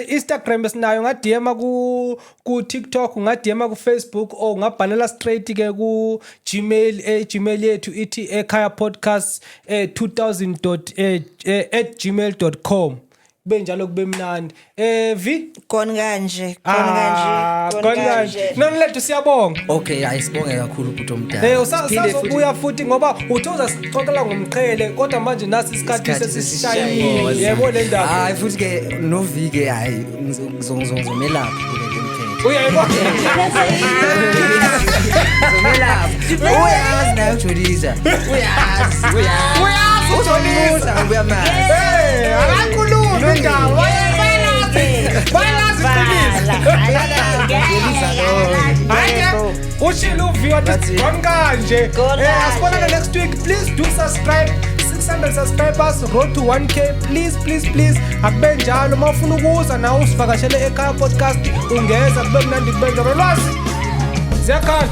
Instagram esinayo, unga-DM ku TikTok, unga-DM ku Facebook or ungabhalela straight ke ku Gmail. Gmail yethu ithi ekhaya podcast 2000 dot @gmail.com. Kube njalo, kube mnandi. V. Khona kanje, khona Ah, kanje, khona kanje. Nolethu, siyabonga. Okay, hayi, sibonge kakhulu bhuti omdala. Siphinde futhi- Usazobuya futhi ngoba uthe uzasixoxela ngomqhele, kodwa manje nasi isikhathi Isikhathi sesishayile. Yebo, le ndaba. Hayi, futhi ke novike, hayi, ngizomelapha kule nto emphethe. Uyayibona? Ngizomelapha. Uyazi naye ujolisa, uyazi, uyazi. Uyazi ujolisa. Uzomusa ngoba uyamazi. Akakhulumi indaba. Bayalazi. Bayalazi iqiniso. Hayi ke, ushilo uviwa wathi gone kanje. Gone Asibonane kanje. next week. Please do subscribe. 600 subscribers, road to 1K. Please, please, please. Akube njalo, mawufuna ukuza nawe usivakashele ekhaya podcast, ungeza, kube mnandi, kube njalo. Lwazi. Ziyakhala.